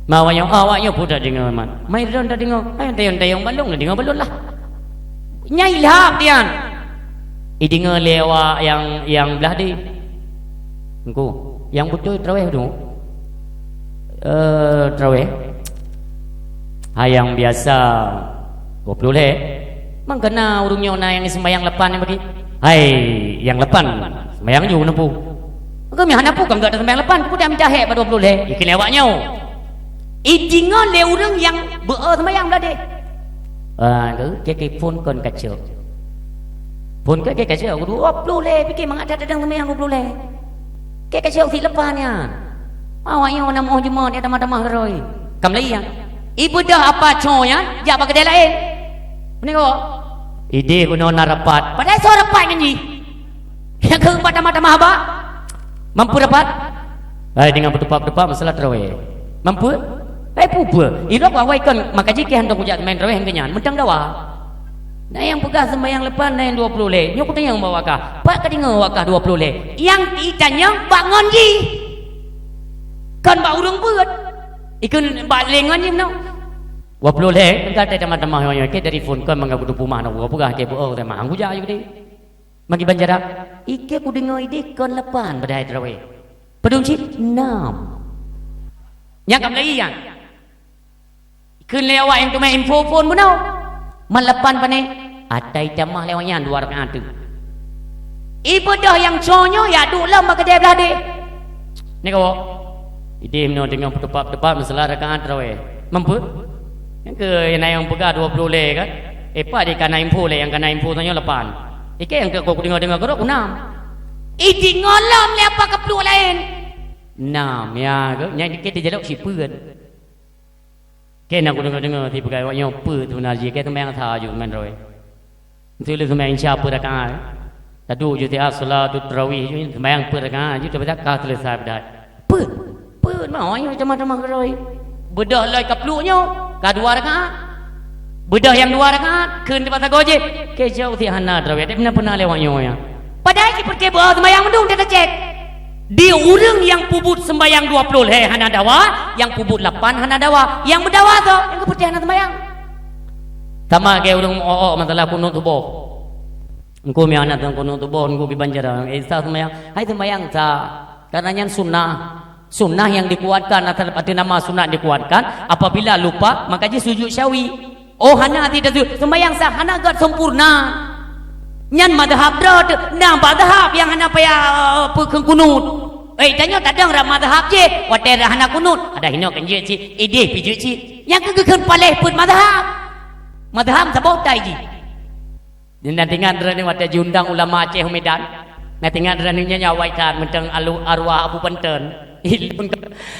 Ma awak nyoe, awak nyoe pun tadeungoe, man. Mai droe tadeungoe. Ai, tayong-tayong balong, tadeungoe balong lah. Nyai lhab dian. Ideungoe lé awak nyang, nyang blah di. Engku, nyang beutôi traweh tu. Eh, traweh. Hai nyang biasa dua puluh lhée. Mang kana ureuëng nyoe na nyang seumbayang lapan nyang bagi. Hai, nyang lapan seumbayang ju neupeu. Kami hana pun kan gak seumbayang lapan, peue dak mita hék bak dua puluh lhée. Ikeu lé awak nyoe. Ideungoe lé ureuëng nyang beu seumbayang blah deh. Ah, ke, ke, ke phon kon kacok. Phon ke, ke kacok dua puluh lhée, pike mangat that tadang seumbayang dua puluh lhée. Ke kacok si lapan nyan. Awak nyoe na moh jeumoe dia tamah-tamah keuroi. Kam lé ya. Ibeudôh apa cho nyan, jak bak keudè laén. Meunan keuh. Idéh keunoe na rapat. Padahai soe rapat ngon jih? Nyang keuh bak tamah-tamah haba. Mampu rapat? Hai, deungon peutupat-peutupat masalah tarawih. Mampu? Hai, peue-peue. Ilok awai kon, maka jih keu hantom kujak main tarawih ngon nyan. Mantong dawa. Na nyang peugah seumayang lapan, na nyang dua ploh lhèe. Nyoe kutanyong bak awak kah. Pat kadeungoe awak kah dua ploh lhèe? Nyang itanyong bak ngon jih. Kon bak ureueng beuet. Ikheun bak lé ngon jih meunoe. Dua ploh lhèe, engka teuh tamah-tamah nyoe, nyoe, keu dari phon kon mangat kuteupeu mah na peugah, keu beuo teuh mah, han kujak ju deh. Magi banjara, ikheun kudeungoe idéh kon lapan padahai tarawih. Padum cit? Nam. Nyang ka meulayi nyan. Kheun lé awak nyang teuma info phon bunoe. Man lapan pane, ata itamah lé awak nyan dua rakaat teuk. Ibeudôh nyang cho nyoe yak duek lom bak keudè blah deh. Ni kawoe. Idéh meunoe deungon peutupat-peutupat masalah rakaat tarawih. Mampu? Nyang keu na nyang peugah dua ploh lhèe kan? Eh, pat di kana info lé, nyang kana info tanyoe lapan. Ikheun nyang keu kudeungoe-deungoe keudroe kunam. Idéh ngon lom lé apa keupluek laén. Nam, ya, keu, nyang dikit dijalok sipeuen. Keu na kudeungoe-deungoe si peugah awak nyoe peue seubeuna jih, keu seumayang sa ju man droe. Enteuk lé seumayang Isya peuet rakaat. Taduek ju siat salatut tarawih ju, seumayang peuet rakaat ju, tapi ka seuleusai beudat. Peuet, peuet mah awak nyoe tamah-tamah keudroe. Beudôh lom keupluek nyoe, ka dua rakaat. Beudôh nyang dua rakaat, kheun teuma sagoe jih. Keu jauh si hana tarawih, tapi na peuna lé awak nyoe nyan. Padahai sipeureuté beuo seumayang mandum teucék. Di ureueng nyang peubuet seumbahyang dua ploh lhèe hana dawa, nyang peubuet lapan hana dawa, nyang meudawa soe? Nyang keu peureuteh hana seumbahyang. Sama lagèe ureueng meu-, o-, o-, masalah kunut suboh. Engku meu hana kunut suboh, engku kiban cara, eh, sa seumbahyang, hai seumbahyang sa. Karena nyan sunnah. Sunnah yang dikuatkan, atau, atau nama sunnah dikuatkan, apabila lupa, maka jih sujud sahwi. Oh, hana hati tasujud. Seumbahyang sah, hana göt sempurna. Nyan mazhab droe teuh. Na mazhab nyang hana payah, eh, peukheun kunut. Eh, tanyoe tadong rot mazhab jih. Watèe rot hana kunut, adak hinoe keu jeuet cit, idéh pih jeuet cit. Nyang keu geukheun paléh peuet mazhab. Mazhab saboh tai jih. Dan na teuingat droeneuh watèe jiundang ulama Aceh u Medan. Na teuingat droeneuh nyan awai that mantong alu-, arwah Abu Panton.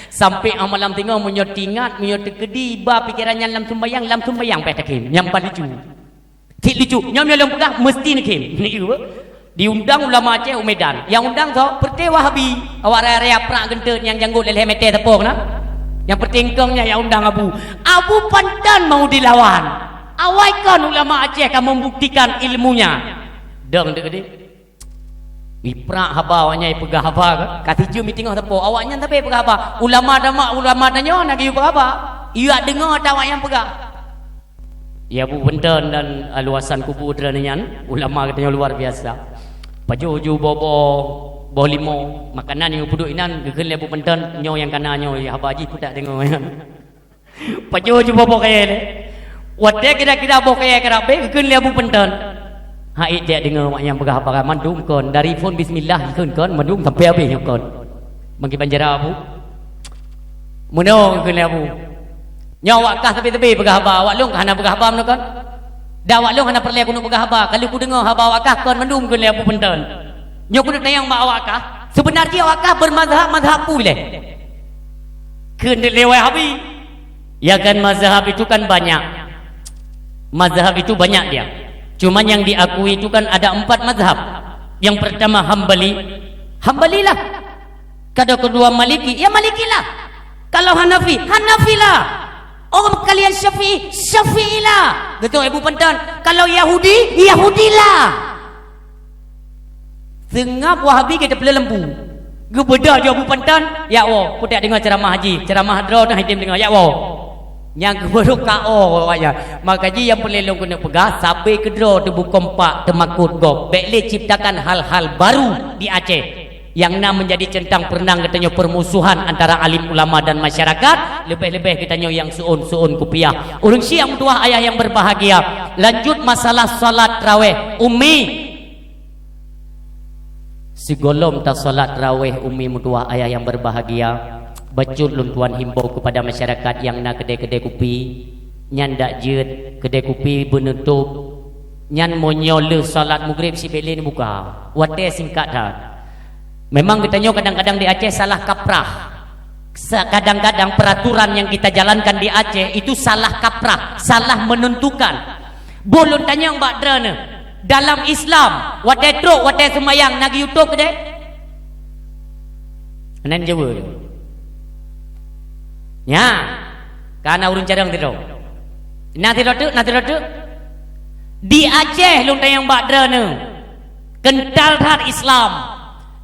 Sampai 'oh malam teungoh meunyoe teuingat, meunyoe teukeudi ba pikeran nyan lam sumbayang, lam sumbayang payah takhém. Nyang paling lucu. Cit lucu. Nyoe meunyoe lôn peugah, meusti neukhém. Diundang ulama Aceh u Medan. Nyang undang soe? Peureté Wahabi. Awak raya-raya prak geunteut nyang janggot lhèe-lhèe mètè teupông na. Nyang peureté eungkông nyan nyang undang Abu. Abu Panton mau dilawan. Awai kon ulama Aceh ka membuktikan ilmunya. Dong teukeudi. Iprak haba awaknyan ipeugah haba ka. Ka sijeuem i teungoh teupông. Awaknyan sabe peugah haba. Ulama dama, ulama tanyoe na geuyue peugah haba. Iyue deungoe ata awaknyan peugah. Ya, Abu Panton dan Alu Hasan Kubu droeneuh nyan, ulama geutanyoe luar biasa. Pajoh ju boh-boh, boh limo, makanan nyang geupeuduek inan, geukheun lé Abu Panton, nyoe nyang kana nyoe, haba jih peutak deungoe nyan. Pajoh ju boh-boh kayèe lé. Watèe kira-kira boh kayèe karab bèk, geukheun lé Abu Panton. Hai, jak deungoe awaknyan peugah haba mandum kon, dari phon bismillah geukheun kon, mandum sampai habéh nyoe kon. Meukiban cara Abu. Meunoe geukheun lé Abu. Nyoe awak kah sabe-sabe peugah haba, awak lôn ka hana peugah haba meunoe kon. Dan awak lôn hana peureulèe keuneuk peugah haba, ka lheueh kudeungoe haba awak kah kon mandum geukheun lé Abu Panton. Nyoe keuneuk tanyong bak awak kah, seubeunarjih awak kah beumazhab, mazhab peue lé? Kheun lé Wahabi. Ya kan, mazhab itu kan banyak. Mazhab itu banyak dia. Cuman yang diakui itu kan ada empat mazhab. Yang pertama Hambali. Hambalilah. Kalau kedua Maliki, ya Malikilah. Kalau Hanafi, Hanafilah. Oh, kalian Syafi'i, Syafi'ilah. Betul, Ibu Panton. Kalau Yahudi, Yahudilah. Seungab Wahabi geupeuleulembu. Geubeudôh ju Abu Panton, ya woe, kutak deungoe ceuramah haji, ceuramah droe teuh hidem deungoe, ya woe. Nyang geubeudôh ka oh awaknyan. Maka jih nyang peureulèe lôn keuneuk peugah, sabe keudroe teuh bukon pak teumakot gob. Bèk lé ciptakan hal-hal baru di Aceh. Nyang na meunjadi centang peureuneuk geutanyoe permusuhan antara alim ulama dan masyarakat, leubeh-leubeh geutanyoe nyang seuôn-seuôn kupiah. Ureueng syiek meutuwah ayah nyang berbahagia, lanjut masalah salat raweh Umi. Sigohlom tasalat raweh Umi meutuwah ayah nyang berbahagia, bacut lôn tuan himbau keupada masyarakat nyang na keudè-keudè kupi, nyan dak jeuet keudè kupi beuneutôb. Nyan meunyoe lheueh salat Maghrib sibèk lé neubuka, watèe singkat that. Memang geutanyoe kadang-kadang di Aceh salah kaprah. Sa-, kadang-kadang peraturan yang kita jalankan di Aceh itu salah kaprah, salah menentukan. Boh lôn tanyong bak droeneuh, dalam Islam, watée trok, watée seumbahyang, na geuyue tôb keudée? Meunan jaweueb. Nya, ka na ureuëng carông sidroe. Na sidroe teuk, na sidroe teuk. Di Aceh lôn tanyong bak droeneuh. Kental that Islam.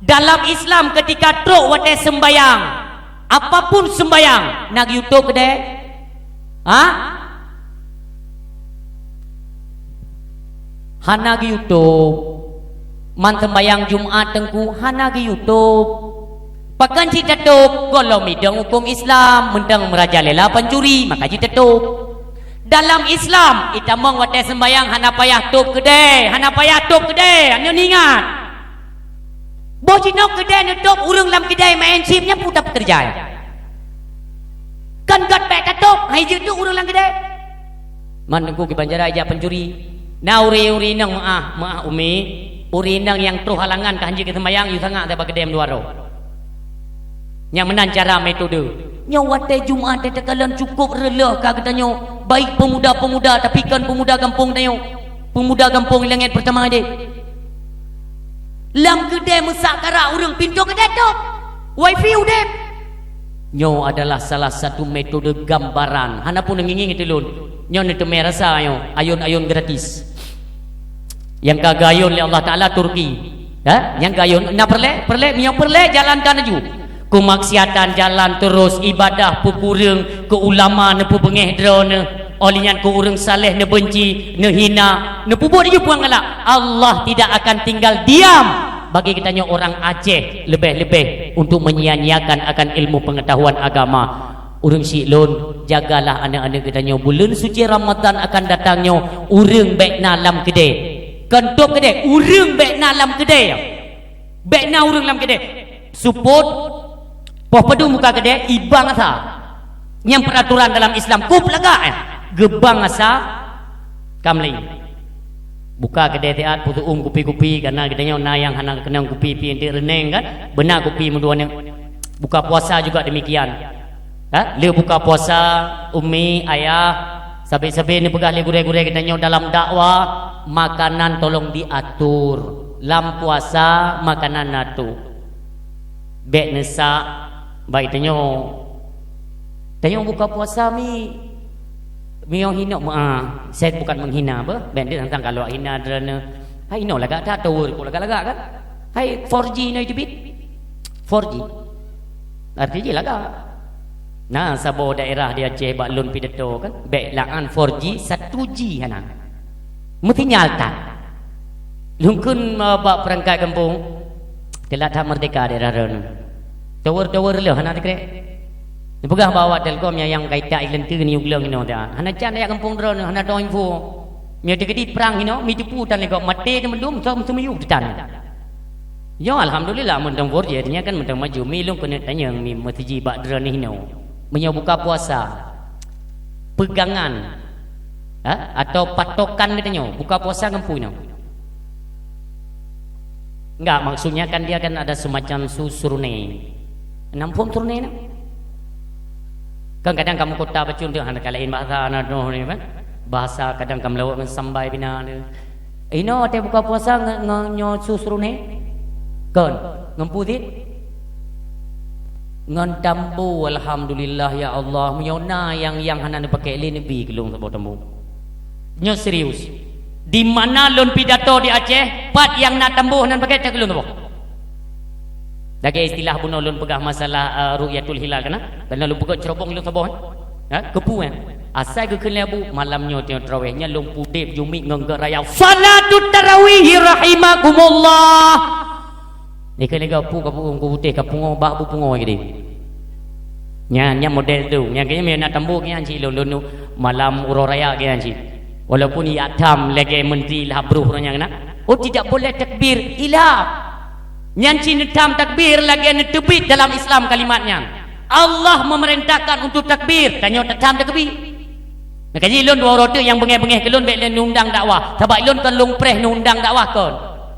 Dalam Islam, ketika trok watée seumbahyang, apapun seumbahyang, na geuyue tôb keudée? Ha? Hana geuyue tôb. Man seumbahyang Jumat teungku, hana geuyue tôb. Pakon cit tatôb? Gohlom idong huköm Islam, meuntang meurajalela pancuri, maka jih tatôb. Dalam Islam, itamong watée seumbahyang hana payah tôb keudée, hana payah tôb keudée, nyoe ingat. Boh jinoe keudée neutôb, ureuëng lam keudée main chip nyan peue tapeukeureuja nyan? Kan gét bék tatôb, hai jeuet duek ureuëng lam keudée. Man teungku kiban cara ijak pancuri. Na ureuëng-ureuëng inong meuáh, meuáh umi, ureuëng inong nyang troh halangan ka hanjeuet keu seumbahyang, yue sangak sabe keudée meudua droe. Nyang meunan cara metode. Nyoe watée Jumat teukalon cukôp reuloh ka geutanyoe, baik pemuda-pemuda tapi kon pemuda gampông tanyoe. Pemuda gampông langét peurtama deh. Lam keudée meusak karak ureuëng, pintoe keudée tôb. Wifi udeb. Nyoe adalah salah satu metode gambaran. Hana pun ngieng-ngieng teulon. Nyoe neuteumé rasa nyoe, ayôn-ayôn gratis. Nyang ka geuayôn lé Allah Taala Turki. Ha? Nyang geuayôn na peureulée, peureulée, meunyoe peureulée jalankan laju. Keumaksiatan jalan terus, ibadah peukureueng, keu ulama neupeubeungéh droeneuh, óh lheueh nyan keu ureuëng saleh neubeunci, neuhina, neupeubuet laju peue nyang galak. Allah tidak akan tinggal diam bagi geutanyoe orang Aceh, leubeh-leubeh untuk menyia-nyiakan akan ilmu pengetahuan agama. Ureuëng syiek lôn, jagalah aneuëk-aneuëk geutanyoe. Buleuen suci Ramadhan akan datang nyoe, ureuëng bék na lam keudée. Kon tôb keudée, ureuëng bék na lam keudée. Bék na ureuëng lam keudée. Seupôt, poh padum buka keudée, ibang asa. Nyang peraturan dalam Islam, kôb lagak, eh. Geubang asa, ka meulée. Buka keudée siat, peuseuuem kupi-kupi, karena geutanyoe na nyang hana keunong kupi, pi enteuk reuneng kan. Beuna kupi meudua nyoe. Buka puasa juga demikian. Ha? Le buka puasa, umi, ayah, sabe-sabe neupeugah lé gurée-gurée geutanyoe dalam dakwah, makanan tolong diatur. Lam puasa, makanan na tôb. Bék neusak, baik tanyoe. Tanyoe buka puasa mi, meunyoe hinoe, meuah, saya bukan menghina apa, bék tantang kalau hina droeneuh. Hai inoe lagak that, tower ko lagak-lagak kan? Hai four G inoe teubiet. Four G. Arti jih lagak. Na saboh daerah di Aceh bak lôn pidato kan, bék laan four G, satu G hana. Meusinyal that. Lungkun, eh, bak perangkat gampông, teulat that merdeka daerah droeneuh. Tower-tower lheueh hana teukrek. Neupeugah bak awak Telkom nyang, nyang kaita ileunteue niyuek leueng inoe that. Hana can jak gampông droeneuh, hana teuh info. Meunyoe teukeudi prang inoe, mi teupeue tan lé gob maté teuh mandum, som seumiyueb teuh tan. Yo, alhamdulillah, meuntang four G, artinya kan meuntang maju. Mi lôn keuneuk tanyong mi meuseujih bak droeneuh inoe. Meunyoe buka puasa, pegangan, ha, atau patokan geutanyoe, buka puasa ngon peue inoe? Enggak, maksudnya kan dia kan ada semacam su-, surne. Nam phom surne na? Kan kadang kamoe kota bacut tu hana ka laén bahasa na doh ni kan. Bahasa kadang ka meulawok ngon sambai bina tu. Inoe watée buka puasa ngon, ngon nyoe su surne? Kon, ngon peue cit? Ngon tambo, alhamdulillah ya Allah. Meunyoe na nyang, nyang hana neupaké lé neubi keu lôn saboh tambo. Nyoe serius. Di mana lôn pidato di Aceh, pat nyang na tambo hana neupaké, cok keu lôn saboh. Lagée istilah bunoe lôn peugah masalah, eh, ru'yatul hilal kana? Kana lôn peugah cerobong lôn saboh, eh? Ha? Keupeue, eh? Asai geukheun lé Abu, malam nyoe teungoh tarawih, nyan lôn pudeb jumiek ngon geuh raya. Salatut tarawih rahimakumullah. Dikheun lé Abu ka pu-, ka putéh, ka pungoh, bak bu pungoh geude. Nyan, nyan model tu. Nyan kayém na tambo nyan cit lôn, lôn malam uroe raya nyan cit. Walaupun ya tham lagée menteri lah bruh ureuëng nyan na. Oh, tidak boleh takbir, khilaf. Nyan cit neutham takbir lagée neuteubiet dalam Islam kalimat nyan. Allah memerintahkan untuk takbir, tanyoe tatham takbir. Maka jih lôn dua uroe teuk nyang beungéh-beungéh keu lôn bék lé neundang dakwah. Sabab lôn kon lôn preh neundang dakwah kon.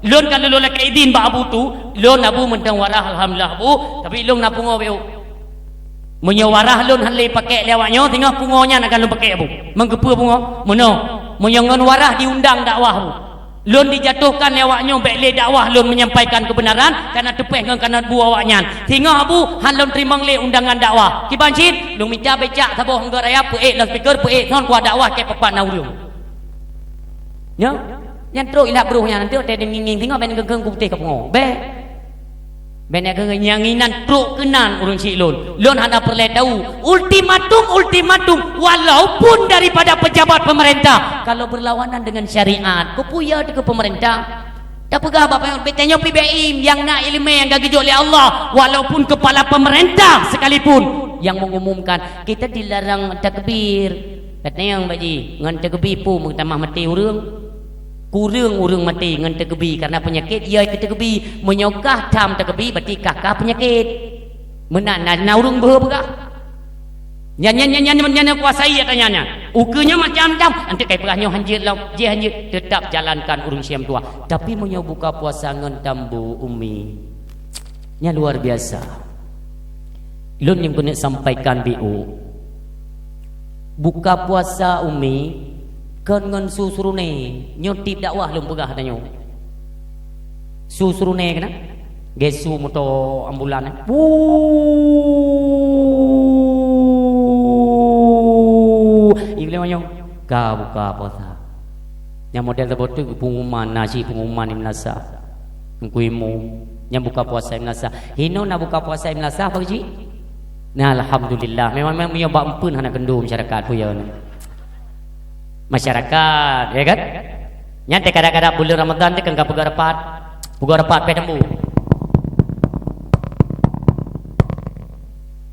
Lôn ka lôn lakée idin bak Abu tu, lôn Abu meuntang waras alhamdulillah Abu, tapi lôn na pungoh bék. Meunyoe warah lôn hana lé pakèk lé awak nyoe, singoh pungo nyan akan lôn pakèk, Bu. Meugeupeu pungo? Meunoe. Meunyoe ngon warah diundang dakwah, Bu. Lôn dijatuhkan lé awak nyoe, bèk lé dakwah lôn menyampaikan keubeunaran, kana teupèh ngon kana bu awak nyan. Singoh, Bu, hana lôn teurimong lé undangan dakwah. Kiban cit, lôn mita becak saboh unggot raya, peuék loudspeaker, peuék sound, kuah dakwah keu papan na ureueng. Nyoe, nyan trok ilat broh nyan, nanti watèe ngieng-ngieng singoh bèk geukheun kuputéh ka pungo. Bèk. Bèk neuk kheun nyang inan trok keunan ureueng chik lôn. Lôn hana peureulèe tau. Ultimatum, ultimatum, walaupun daripada pejabat pemerintah, kalau berlawanan dengan syariat, keupeue ya teuh keu pemerintah? Tapeugah bak panyöt, bèk tanyoe pih bèk im, nyang na ileumèe nyang ka geujok lé Allah, walaupun kepala pemerintah sekalipun yang mengumumkan, kita dilarang takbir. Katanyong bak jih, ngon takbir peue meutamah maté ureueng? Kureueng ureueng maté ngon takbir karena peunyakét, ya keu takbir. Meunyoe kah tham takbir, berarti kah ka peunyakét. Meunan na, na ureueng beuhe peugah. Nyan, nyan, nyan, nyan, nyan, nyan kuasai ata nyan, nyan. Ukeue nyoe macam-macam. Anteuk kai peugah nyoe hanjeuet lom, jih hanjeuet, tetap jalankan ureueng siam tuha. Tapi meunyoe buka puasa ngon tambu, Umi, nyan luar biasa. Lôn nyang keuneuk sampaikan B O. Buka puasa, Umi, kon ngon su surune. Nyoe tiep dakwah lôn peugah tanyoe. Su surune keunan? Geusu moto ambulan, eh. Wuuuuh. Iblih manyong. Ka buka puasa. Nyang model saboh teuk pengumuman, na cit pengumuman di meunasah. Teungku Imum. Nyang buka puasa di meunasah. Hinoe na buka puasa di meunasah, Pak Haji? Nah, alhamdulillah. Memang, memang meunyoe bak eumpeuen hana keundo masyarakat, peue ya nyoe. Masyarakat, ya kan? Nyan teuh kadang-kadang buleuen Ramadhan teuh kan ka peugah rapat. Peugah rapat pih tambu.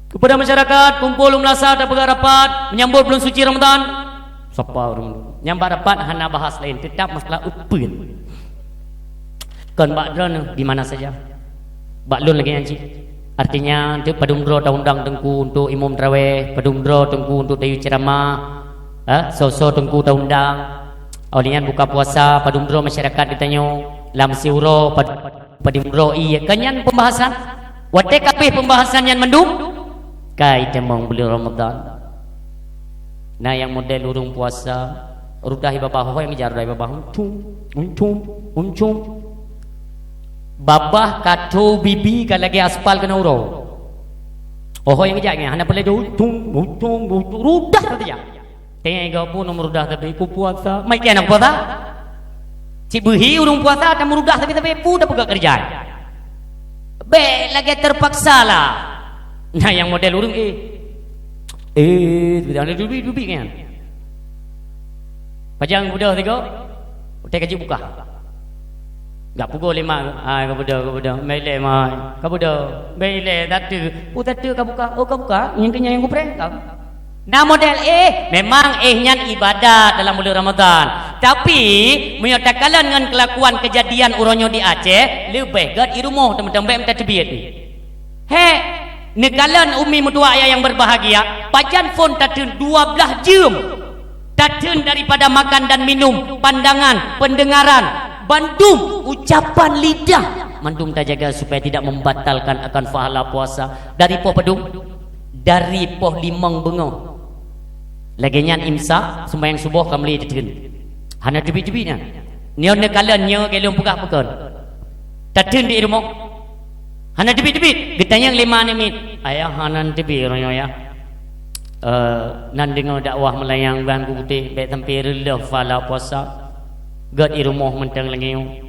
Kepada masyarakat, kumpul u meunasah tapeugah rapat menyambut buleuen suci Ramadhan. Sapa ureueng? Nyang bak rapat hana bahas laén, teutap masalah eumpeuen. Kon bak droeneuh di mana saja. Bak lôn lagèe nyan cit. Artinya, untuk padum droe taundang Teungku untuk imum tarawih, padum droe Teungku untuk tayue ceuramah, eh, soe-soe Teungku taundang. Óh lheueh nyan buka puasa, padum droe masyarakat geutanyoe, lam siuroe pad-, padum droe ie. Ka nyan pembahasan. Watèe ka abéh pembahasan nyan mandum, ka itamong buleuen Ramadhan. Na nyang model ureueng puasa, rudah ié babah, ho nyang geujak rudah ié babah, uncum, uncum, uncum. Babah ka tho, bibi ka lagèe aspal keunan uroe. Ho nyang geujak nyan, hana peureulèe uncum, uncum, uncum, rudah saja. Teuingat gob pun meureudah tapi ku puasa. Mai kian aku puasa? Cit beuhi ureueng puasa, tapi meureudah tapi-tapi, peue tapeugah keureuja. Bèk lagèe terpaksa lah. Nah, nyang model ureueng, eh. Eh, sebenarnya dubi-dubi kan. Pajan beudôh tiga. Utai kaji buka. Gak pukul lima, ah, ka beudôh, ka beudôh. Mai lé mai. Ka beudôh. Mai lé, tatu. Oh, tatu ka buka. Oh, ka buka. Nyang kenyang nyang kupreh. Ka. Nah, model eh, memang eh nyan ibadat dalam bulan Ramadan. Tapi, meunyoe takalon ngon kelakuan kejadian uroe nyoe di Aceh, leubeh gèt i rumoh teuma-teuma bèk meutateubiet. He, neukalon umi meutuah ayah yang berbahagia, pajan phon tateun dua blah jeuem. Tateun daripada makan dan minum, pandangan, pendengaran, bandum ucapan lidah, mandum tajaga supaya tidak membatalkan akan pahala puasa. Dari poh padum? Dari poh limong beungoh. Lagèe nyan imsak, sembahyang suboh ka mulai tateun. Hana teubiet-teubiet nyan. Nyoe neukalon nyoe lagèe lôn peugah pakon. Tateun di rumoh. Hana teubiet-teubiet. Geutanyong lé ma namiet. Ayah hana teubiet uroe nyoe, Yah. Eh, nan deungoe dakwah meulayang ban kuputéh, bèk sampai reuloh pahala puasa. Gèt i rumoh mantong lagèe nyoe.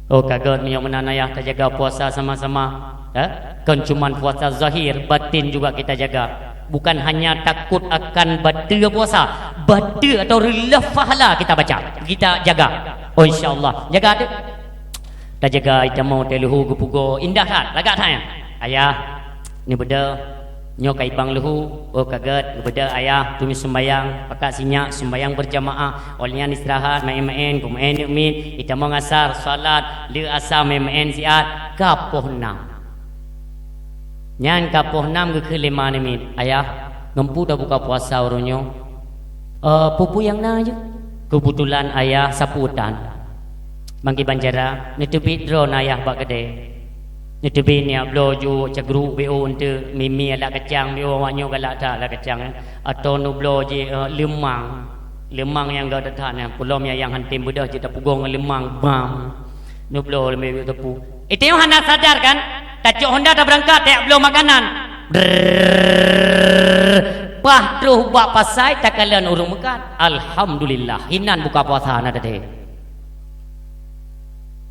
Oh, ka gèt meunyoe meunan ayah tajaga puasa sama-sama. Eh? Kon cuman puasa zahir, batin juga kita jaga. Bukan hanya takut akan bateue puasa, bateue atau reuloh pahala kita baca, kita jaga. Oh, insya Allah. Jaga tu. Tajaga itamong teuh leuhô geupugoe indah that, lagak that nyan. Ayah, neubeudôh, nyoe ka ibang leuhô, oh ka gèt, neubeudôh ayah, tumis sumbayang, pakat sinyak, sumbayang berjamaah, óh lheueh nyan istirahat, maén-maén, peumaén neuk miet, itamong asar, salat, lheueh asar maén-maén siat, ka poh nam. Nyan ka poh nam geukheun lé ma namiet, "Ayah, ngon peue tabuka puasa uroe nyoe?" "Eh, peue-peue nyang na jeuet." Keubeutulan ayah sapeue tan. Mangkeubang cara, neuteubiet droeneuh ayah bak keudè. Neuteubiet nyak bloe ju cagruek B O eunteuk, mimi alat kacang B O awak nyoe galak that alat kacang, eh. Atau neubloe jih, eh, leumang. Leumang nyang gata that nyan, kulom nyang, nyang hantem beudôh jih tapugong ngon leumang, bam. Neubloe lé meuteupeu. Eh, tanyoe hana sadar kan? Tacok honda tabeurangkat, tajak bloe makanan. Brrrr. Paih troh bak pasai takalon ureuëng meukat. Alhamdulillah, hinan buka puasa na teuh.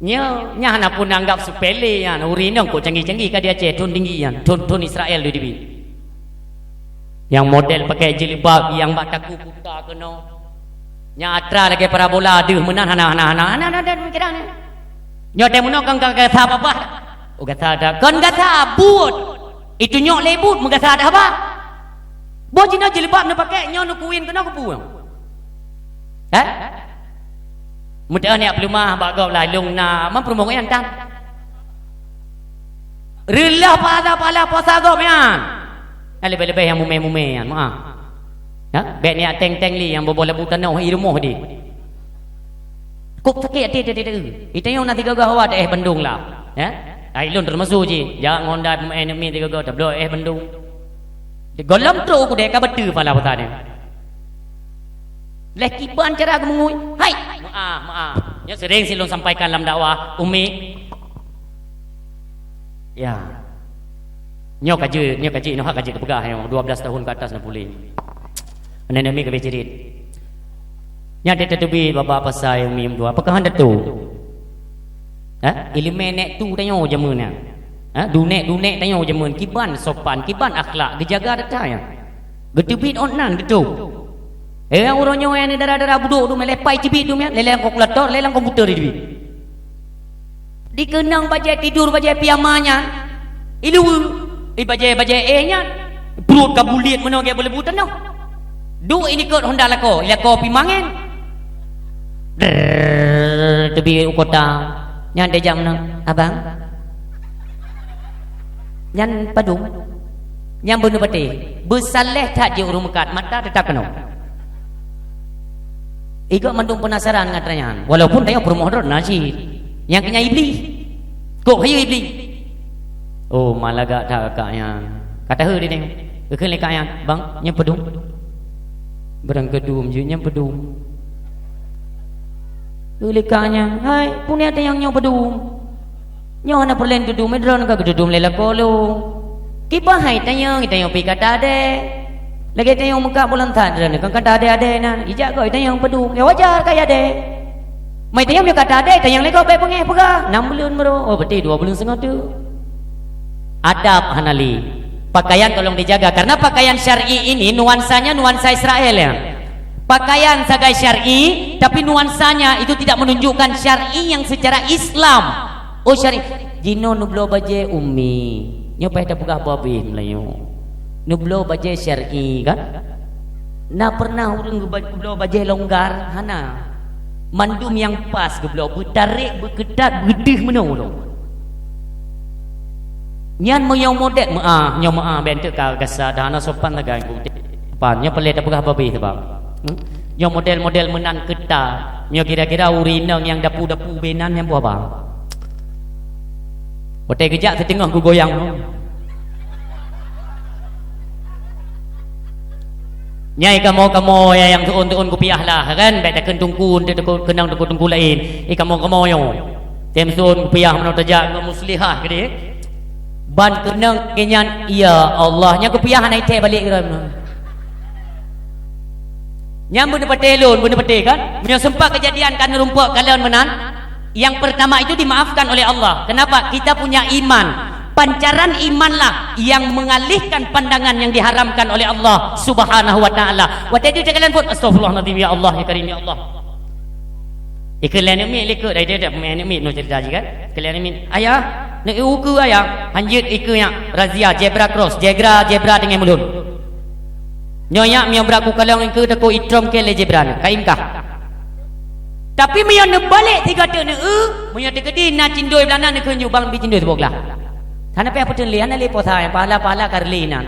Nyoe, nyan hana pun anggap sepele nyan. Ureuëng inong kok canggih-canggih ka di Aceh, thon tinggi nyan, thon, thon Israel di dibi. Nyang model pakai jilbab, nyang bak takue buta keunoe. Nyang atra lagée parabola deuh meunan hana, hana, hana, hana, hana, hana, hana, hana. Nyoe teuh meunoe kon ka gasa babah. Oh, gasa dah. Kon gasa buet. Itunyok lé buet meugasa dah bah. Boh jinoe jilbab neupakai, nyoe neukuin keunoe keupeue? Hah? Mudah niat peuleumah bak gob lah lôn na, man peurumoh nyan tan. Reulah pahala-pahala puasa gob nyan. Nah, leubeh-leubeh nyang mumé-mumé nyan, maaf. Ha? Bék niat teng-teng li nyang boboh labu tanoh i rumoh di. Kok sakét até teuh. Itanyong na tiga goh hawa teuh bandong lah. Ya? Ai lôn teumasuk jih. Jak ngon dai peumaén neumi tiga goh tabloe éh bandong. Di gohlom trok u kudée ka beuteu pala puasa nyan. Leh kiban cara geumeungui. Hai, maaf, maaf. Nyoe sering sih lôn sampaikan lam dakwah, Umi. Ya. Nyoe ka jeuet, nyoe ka jeuet, nyoe hak ka jeuet teupeugah nyoe, dua belas tahun ke atas na puléh. Aneuk-aneuk mi ka beucirit. Nyan teuh tateubiet babah pasai umi meutuah. Apakah hana tu? Ha? Ileumé nék tu tanyoe jameun nyan. Ha? Dunék-dunék tanyoe jameun. Kiban sopan, kiban akhlak, geujaga data nyan. Geuteubiet ot nan geutôb. Eh, ureuëng nyoe nyang dara-dara budok tu, lé pai ceubiet tu, lé lam kalkulator, lé lam komputer di. Dikeunong bajée tidur, bajée piyama nyan. Iluweue, i bajée-bajée éh nyan. Pruet ka buliet meunoe gét beuleubut tanoh. Duek inikot honda lakoe, ilakoe pi mangén. Drrrr, teubiet u kota. Nyan dejam na, "Abang, nyan padum?" Nyang beuneupatéh, beusaléh that jih ureuëng meukat, mata teutap keunoe. Igoe mandum peunasaran ngon tanyan, walaupun tanyoe peurumoh droe na cit. Nyang keu nyan Iblih. Kok hayeue Iblih? Oh, malagak that kak nyan. Ka taheu di neng. Geukheun lé kak nyan, "Bang, nyan padum?" Barang keudum jih, "Nyan padum." Lé kak nyan, "Hai, peue nyang tanyong nyoe padum?" Nyoe hana peureulée tudum, droeneuh ka geutudum lé lakoe lôn. Kiban hai tanyong, tanyong pih ka tadée. Lagée tanyong meukat buleuen that droeneuh ka tadée-adée nan. Ijak goe tanyong padum, ya wajar ka adée. Mai tanyong meunyoe ka tadée, tanyong lé gob bék beungéh peugah, nam buleuen meurok, oh, berarti dua buleuen seungoh teuk. Adab hana lé. Pakaian tolong dijaga, karena pakaian syar'i ini nuansanya nuansa Israel ya. Pakaian sagai syar'i, tapi nuansanya itu tidak menunjukkan syar'i yang secara Islam. Oh, syar'i. Jinoe neubloe bajée umi. Nyoe paih tapeugah babeh Meulayu. Neubloe bajée syar'i kan? Na pernah ureuëng geuba-, geubloe bajée longgar? Hana. Mandum nyang pas geubloe, beutarek, beukeutat, beudeuh meunoe lom. Nyan meunyoe model, meu'ah, nyoe meu'ah, bék teuk ka gasa, dah hana sopan lagée nyan. Pan, nyoe peureulée tapeugah babeh sabab. Hmm? Nyoe model-model meunan keuta. Nyoe kira-kira ureuëng inong nyang dapu-dapu beunan nyang buah ba. Watée geujak siteungoh geugoyang. Nyai kamoe-kamoe nyang seuôn-seuôn kupiah lah, kan? Bék takheun teungku, teungku, keunong teungku-teungku laén. Eh, kamoe-kamoe nyoe. Tem seuôn kupiah meunoe tajak ngon muslihah keudeh. Ban keunong keu nyan, ya Allah, nyang kupiah hana iték balek keudroe meunoe. Nyang beuneupatéh lôn, beuneupatéh kan? Meunyoe seumpat keujadian ka neurumpok kalon meunan, yang pertama itu dimaafkan oleh Allah. Kenapa? Kita punya iman. Pancaran imanlah yang mengalihkan pandangan yang diharamkan oleh Allah Subhanahu wa Ta'ala. Watée jeuet kalon phon, "Astagfirullahaladzim, ya Allah, ya Karim, ya Allah." Ikeu lé aneuk miet likot, dah, dah, dah, aneuk miet nyoe cerita jih kan? Ikeu lé aneuk miet, "Ayah, nak ukeue ayah." Hanjeuet ikeu nyak razia zebra cross, zebra, zebra deungon mulon. Nyoe nyak meunyoe brat kukalon ikeu takot itrom keu lé zebra nyoe, ka ingkah. Tapi meunyoe neubalek sigoe teuk neu-eu, meunyoe teukeudi na cindoi blah na neukheun ju bang bi cindoi siboh glah. Hana payah peuteun lé, hana lé posa, pahala-pahala ka reulée inan.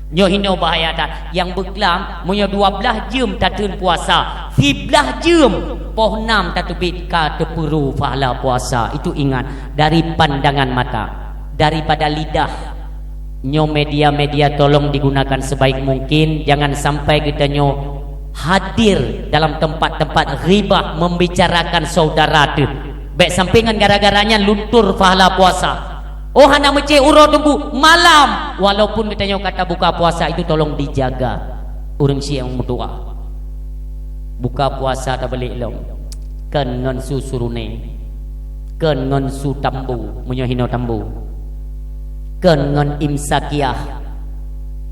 Nyoe hinoe bahaya that. Nyang beuklam, meunyoe dua blaih jeuem tateun puasa, siblaih jeuem poh nam tateubiet ka teupeuro pahala puasa. Itu ingat, dari pandangan mata. daripada lidah. Nyoe media-media tolong digunakan sebaik mungkin, jangan sampai geutanyoe hadir dalam tempat-tempat ghibah, membicarakan saudara teuh. Bèk sampai ngon gara-gara nyan luntur pahala puasa. Oh, hana meucéh uroe teungku, malam. Walaupun geutanyoe ka tabuka puasa, itu tolong dijaga. Ureueng syiek meudoa. Buka puasa tabalek lom. Kon ngon su suruné. Kon ngon su tambo, meunyoe hinoe tambo. Kon ngon imsakiah.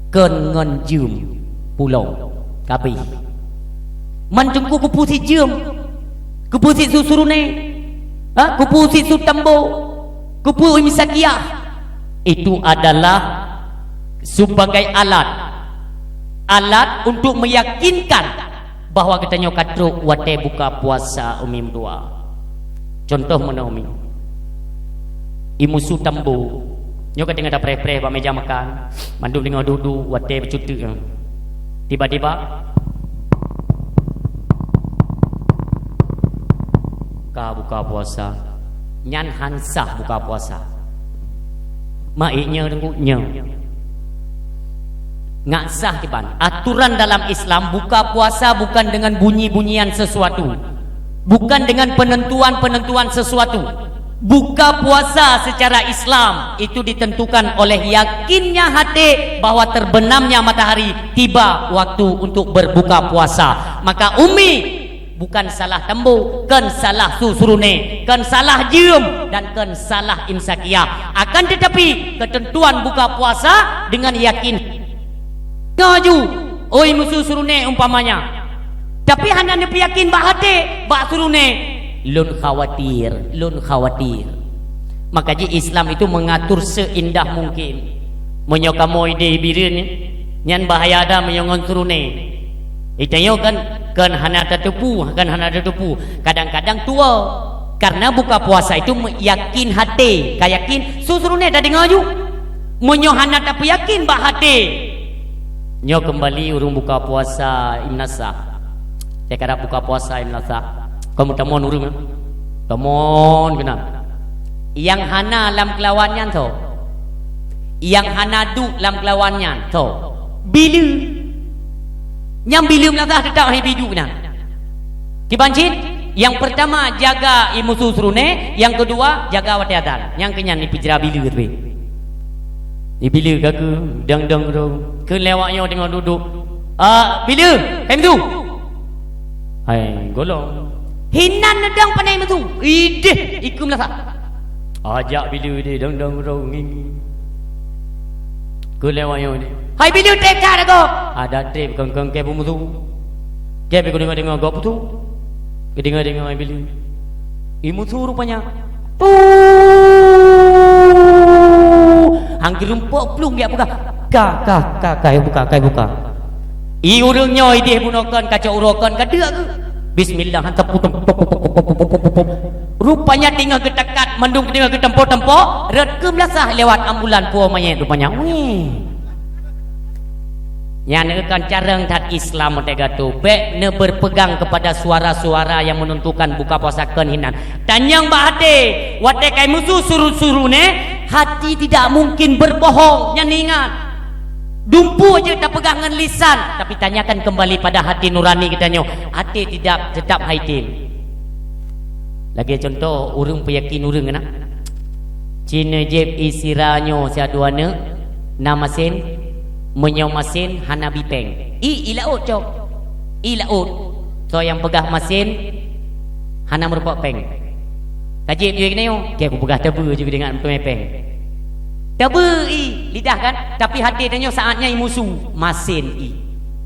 Kon ngon jeuem pulong. Ka abéh. Man teungku keupeue sit jeuem. Keupeue sit su suruné. Ha? Keupeue sit su tambo. Keupeue imsakiah. Itu adalah sebagai alat. Alat untuk meyakinkan bahwa geutanyoe ka trok watèe buka puasa, umi meudoa. Contoh meunoe, umi. Ié musu tambo. Nyoe ka teungoh tapreh-preh bak meja makan. Mandum teungoh duek-duek watèe beucuteuk. Tiba-tiba, ka buka puasa. Nyan han sah buka puasa. Meuiek nyoe, teungku, nyoe. Ngat sah kiban. Aturan dalam Islam, buka puasa bukan dengan bunyi-bunyian sesuatu. Bukan dengan penentuan-penentuan sesuatu. Buka puasa secara Islam itu ditentukan oleh yakinnya hati bahwa terbenamnya matahari, tiba waktu untuk berbuka puasa. Maka umi, bukan salah tambo, kon salah su suruné, kon salah jeuem, dan kon salah imsakiah. Akan tetapi, ketentuan buka puasa dengan yakin. Deungoe ju, oi musu suruné umpamanya. Tapi hana neupeuyakin bak até, bak suruné. Lôn khawatir, lôn khawatir. Maka jih Islam itu mengatur seindah mungkin. Meunyoe kamoe idéh bireuen, nyan bahaya that meunyoe ngon suruné. Geutanyoe kan, kan hana tateupeue, kan hana tateupeue. Kadang-kadang tuwoe. Karena buka puasa itu me-, yakin hati. Ka yakin, su suruné tadeungoe ju. Meunyoe hana tapeuyakin bak hati. Nyoe keumbali ureueng buka puasa Imnasah. Teukarab buka puasa Imnasah. Kon meutamon ureueng, eh? Tamon keunan. Nyang hana lam keulawan nyan soe? Nyang hana duek lam keulawan nyan soe? Bileue. Nyang bileue Imnasah teutap hai biduek nyan. Kiban cit, nyang peurtama jaga ié musu suruné, nyang keudua jaga watée azan. Nyang keunyan ipeujra bileue teubiet. Ié bileue ka keu dang-dang rong. Keu lewat nyoe teungoh duek-duek. "Ah, bileue, hai musu." "Hai, gohlom." Hinan neudong panai musu. Ideh, ikeu Imnasah. Ajak bileue deh, dang-dang rong ngingi. Keu lewat nyoe deh. "Hai bileue, teuka dagoe." Ada treb kengkeng ke peumusu. Ke pe keudeungoe-deungoe gob tu. Keudeungoe-deungoe bileue. Ié musu rupanya. Tu. Hang geureumpok plueng jak peugah. Ka, ka, ka, ka, buka, ka, buka. Ié ureueng nyoe ideh bunoe kon, kacok uroe kon, ka deuk geuh. Bismillah, han teupeu, teupeu, teupeu, teupeu, teupeu, teupeu. Rupanya teungoh geutakat, mandum teungoh geutempo-tempo, rot keu Imnasah lewat ambulan puwoe manyét rupanya. Weh. Nyan kon carông that Islam meuteuga tu. Bék neuberpegang kepada suara-suara yang menentukan buka puasa kon hinan. Tanyong bak hati, watée kai musu suru-suru neh, hati tidak mungkin berbohong. Nyan ingat. Dumpeue jeuet tapeugah ngon lisan, tapi tanyakan kembali pada hati nurani geutanyoe. Hati tidak tetap hai tem. Lagée contoh, ureuëng peuyakin ureuëng na. Ci neujieb ié sira nyoe siat dua aneuk, na masen, meunyoe masen hana bi péng. Ié, ié laôt cok. Ié laôt. Soe nyang peugah masen hana meurumpok péng. Ka jieb jih keunoe, keu kupeugah tabeue jih deungon meuteumé péng. Tabeue ié, lidah kan, tapi hati tanyoe saát nyan ié musu, masen ié.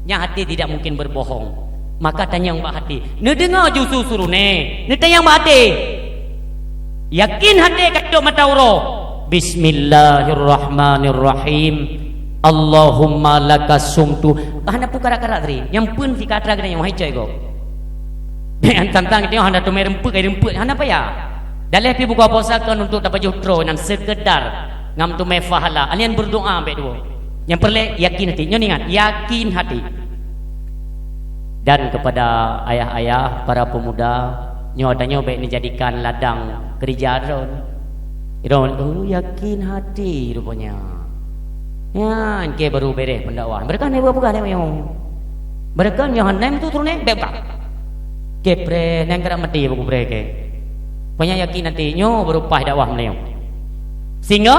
Nyan hati tidak mungkin berbohong. Maka tanyong bak hati. Neudeungoe ju su-suru neh, neutanyong bak hati. Yakin hati ka tutup mata uroe. Bismillahirrahmanirrahim. Allahumma laka sumtu. Hana peue karat-karat tadi. Nyang pun si katra kena nyang hai cai go. Nyang tantang kita hana teumé reumpeuet, ai reumpeuet hana payah. Daleh pi buka puasa kon untuk tapajoh troe nan sekedar ngam teumé pahala. Alian berdoa bék dua. Nyang peureulée yakin hati. Nyoe ingat, yakin hati. Dan kepada ayah-ayah, para pemuda, nyoe tanyoe bék neujadikan ladang keurija droe. Droe, oh, yakin hati rupanya. Nyan keuh baru beres pendakwah. Beureukat nyan buka-buka lé manyong. Beureukat nyoe hana meututoe nyan, bèk buka. Keupreh, nyan karap maté bak keupreh keuh. Pokoknya yakin hati nyoe baru paih dakwah meunyoe. Sehingga,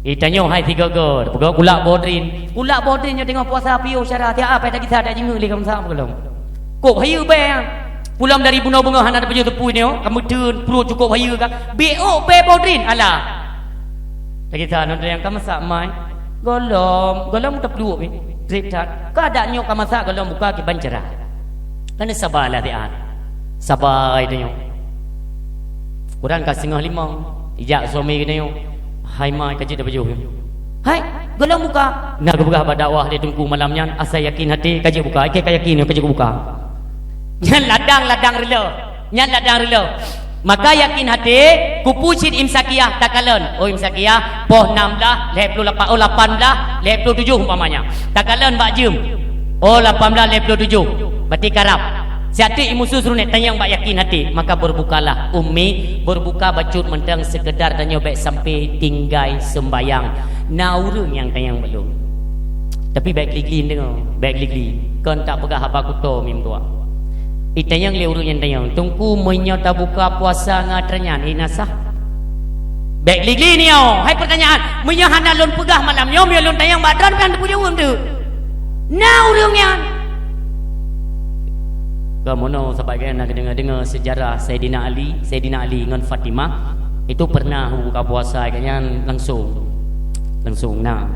geutanyoe hai sigoe-goe, peugah kulak bodrin. Kulak bodrin nyoe teungoh puasa piôh syara, tiap apa tagisa dak jingeuk lé kamsa peugah lom. Kôb hayeue bèe. Pulang dari bunoe beungoh hana tapajoh teupui nyoe, ka meuteun pruet cukôp hayeue ka. Bèk ôk bèe bodrin, alah. Lagèe sa nonton nyang ka masak mai. Gohlom, gohlom tapluek mi. Trép that. Ka adak nyoe ka masak gohlom buka kiban cara. Kan saba lah siat. Saba geutanyoe. Kurang ka singoh limong. Ijak suami geutanyoe. Hai mai ka jeuet tapajoh. Hai, gohlom buka. Na geupeugah bak dakwah lé teungku malam nyan, asai yakin hati ka jeuet buka. Ikei ka yakin ka jeuet buka. Nyan ladang-ladang reuloh. Nyan ladang reuloh. Maka yakin hati, kupu cit imsakiah takalon. Oh imsakiah, poh nam blah, lhèe plôh lapan, oh lapan blah, lhèe plôh tujoh umpamanya. Takalon bak jeuem. Oh lapan blah lhèe plôh tujoh. Berarti karab. Siat teuk imusu suruh nèk tanyong bak yakin hati. Maka berbukalah. Ummi, berbuka bacut mantong sekedar tanyoe bèk sampai tinggai sembayang. Na ureueng nyang tanyong bak lôn. Tapi bèk gli-gli deungoe, bèk gli-gli. Kon tapeugah haba kuto mim tuah. Itanyong lé ureueng nyang tanyong, "Teungku, meunyoe tabuka puasa ngon atra nyan, ék na sah?" Bèk gli-gli nyoe, hai pertanyaan. Meunyoe hana lôn peugah malam nyoe, meunyoe lôn tanyong bak droeneuh, hana teupeu jaweueb teuk. Na ureueng nyan. Kamoe nyoe saban geutanyoe na geudeungoe-deungoe sejarah Saidina Ali, Saidina Ali ngon Fatimah, itu pernah buka puasa geutanyoe langsung. Langsung na.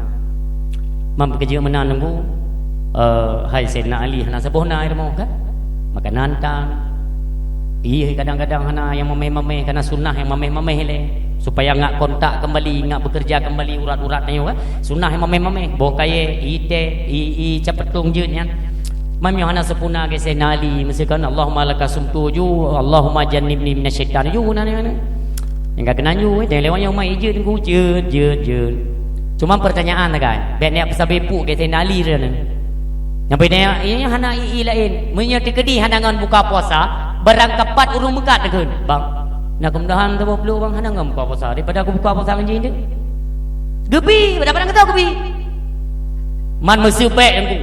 Mam keujeuet meunan nunggu, eh, hai Saidina Ali hana saboh na ilmu kan? Makanan tan. Ih, kadang-kadang hana nyang mamèh-mamèh, kana sunnah nyang mamèh-mamèh lé. Supaya ngak kontak kembali, ngak bekerja kembali urat-urat nyoe kan? Sunnah nyang mamèh-mamèh. Boh kayèe, i teh, i, i capeutong jeuet nyan. Mam nyoe hana sempurna geuh Saidina Ali, miseue kan Allahumma laka sumtu ju, Allahumma jannibni minasyaitan ju, na, na, na. Nyang ka keunan ju, jangan lewat nyang mai jeuet, jeuet, jeuet, jeuet. Cuma pertanyaan lah kan, bèk nyak peusabe puk geuh Saidina Ali dah ni. Nyang beda, iya hana i, i laén. Meunyoe teukeudi hana ngon buka puasa, barang kapat ureueng meukat deukheun, "Bang, na keumudahan saboh ploh bang hana ngon buka puasa, daripada aku buka puasa ngon jih tu." Geubi, pada barang kata geubi. Man meuseubek Teungku.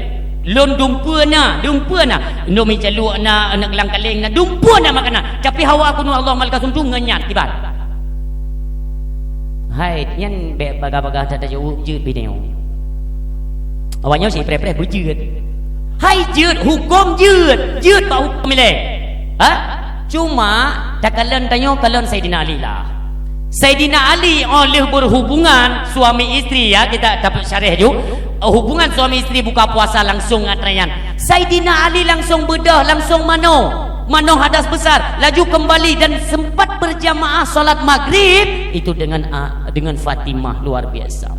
Lôn dumpeue na, dumpeue na. Indomie caluek na, aneuk lang kaleng na, dumpeue na makanan. Tapi hawa keunoe Allah malkasum tu ngon nyan kiban. Hai, nyan bèk bagah-bagah that tajaweueb jeuet bideu. Awak nyoe si preh-preh beujeuet. Hai jeuet, huköm jeuet, jeuet bak huköm ilèe. Ha? Cuma takalon tanyoe kalon Saidina Ali lah. Saidina Ali óh lheueh berhubungan suami istri, ya, kita dapat syarah ju. Hubungan suami istri buka puasa langsung ngon atra nyan. Saidina Ali langsung beudôh, langsung manoe. Manoe hadas besar, laju kembali dan sempat berjamaah salat maghrib itu dengan a-, dengan Fatimah, luar biasa.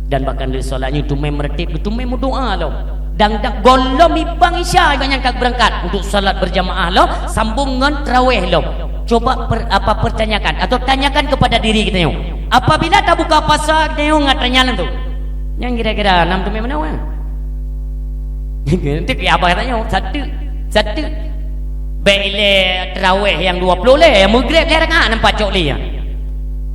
Dan bahkan lé salat nyoe teumé meureutéb, teumé meudoa lom. Dan, dan gohlom ibang Isya gobnyan ka beurangkat untuk salat berjamaah lom, sambung ngon tarawih lom. Coba per-, apa, pertanyakan atau tanyakan kepada diri geutanyoe. Apabila tabuka puasa geutanyoe ngon atra nyan lom tu. Nyang kira-kira nam teumé meunoe. Nanti pih abah tanyoe, sateuk, sateuk. Bèk ilèe tarawih nyang dua ploh lé, nyang maghrib lhèe rakaat nampak cok lé nyan.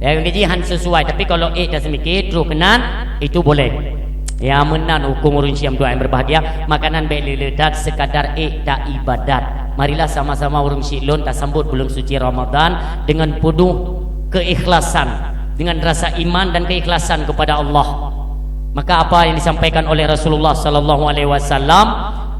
Nyang keujih han sesuai, tapi kalau ék taseumiké troh keunan, itu boleh. Ya, meunan huköm ureueng Syiah meutuah nyang berbahagia, makanan bèk le-le that sekadar ék taibadat. Marilah sama-sama ureueng syik lôn tasambot buleuen suci Ramadan dengan penuh keikhlasan, dengan rasa iman dan keikhlasan kepada Allah. Maka apa yang disampaikan oleh Rasulullah sallallahu alaihi wasallam,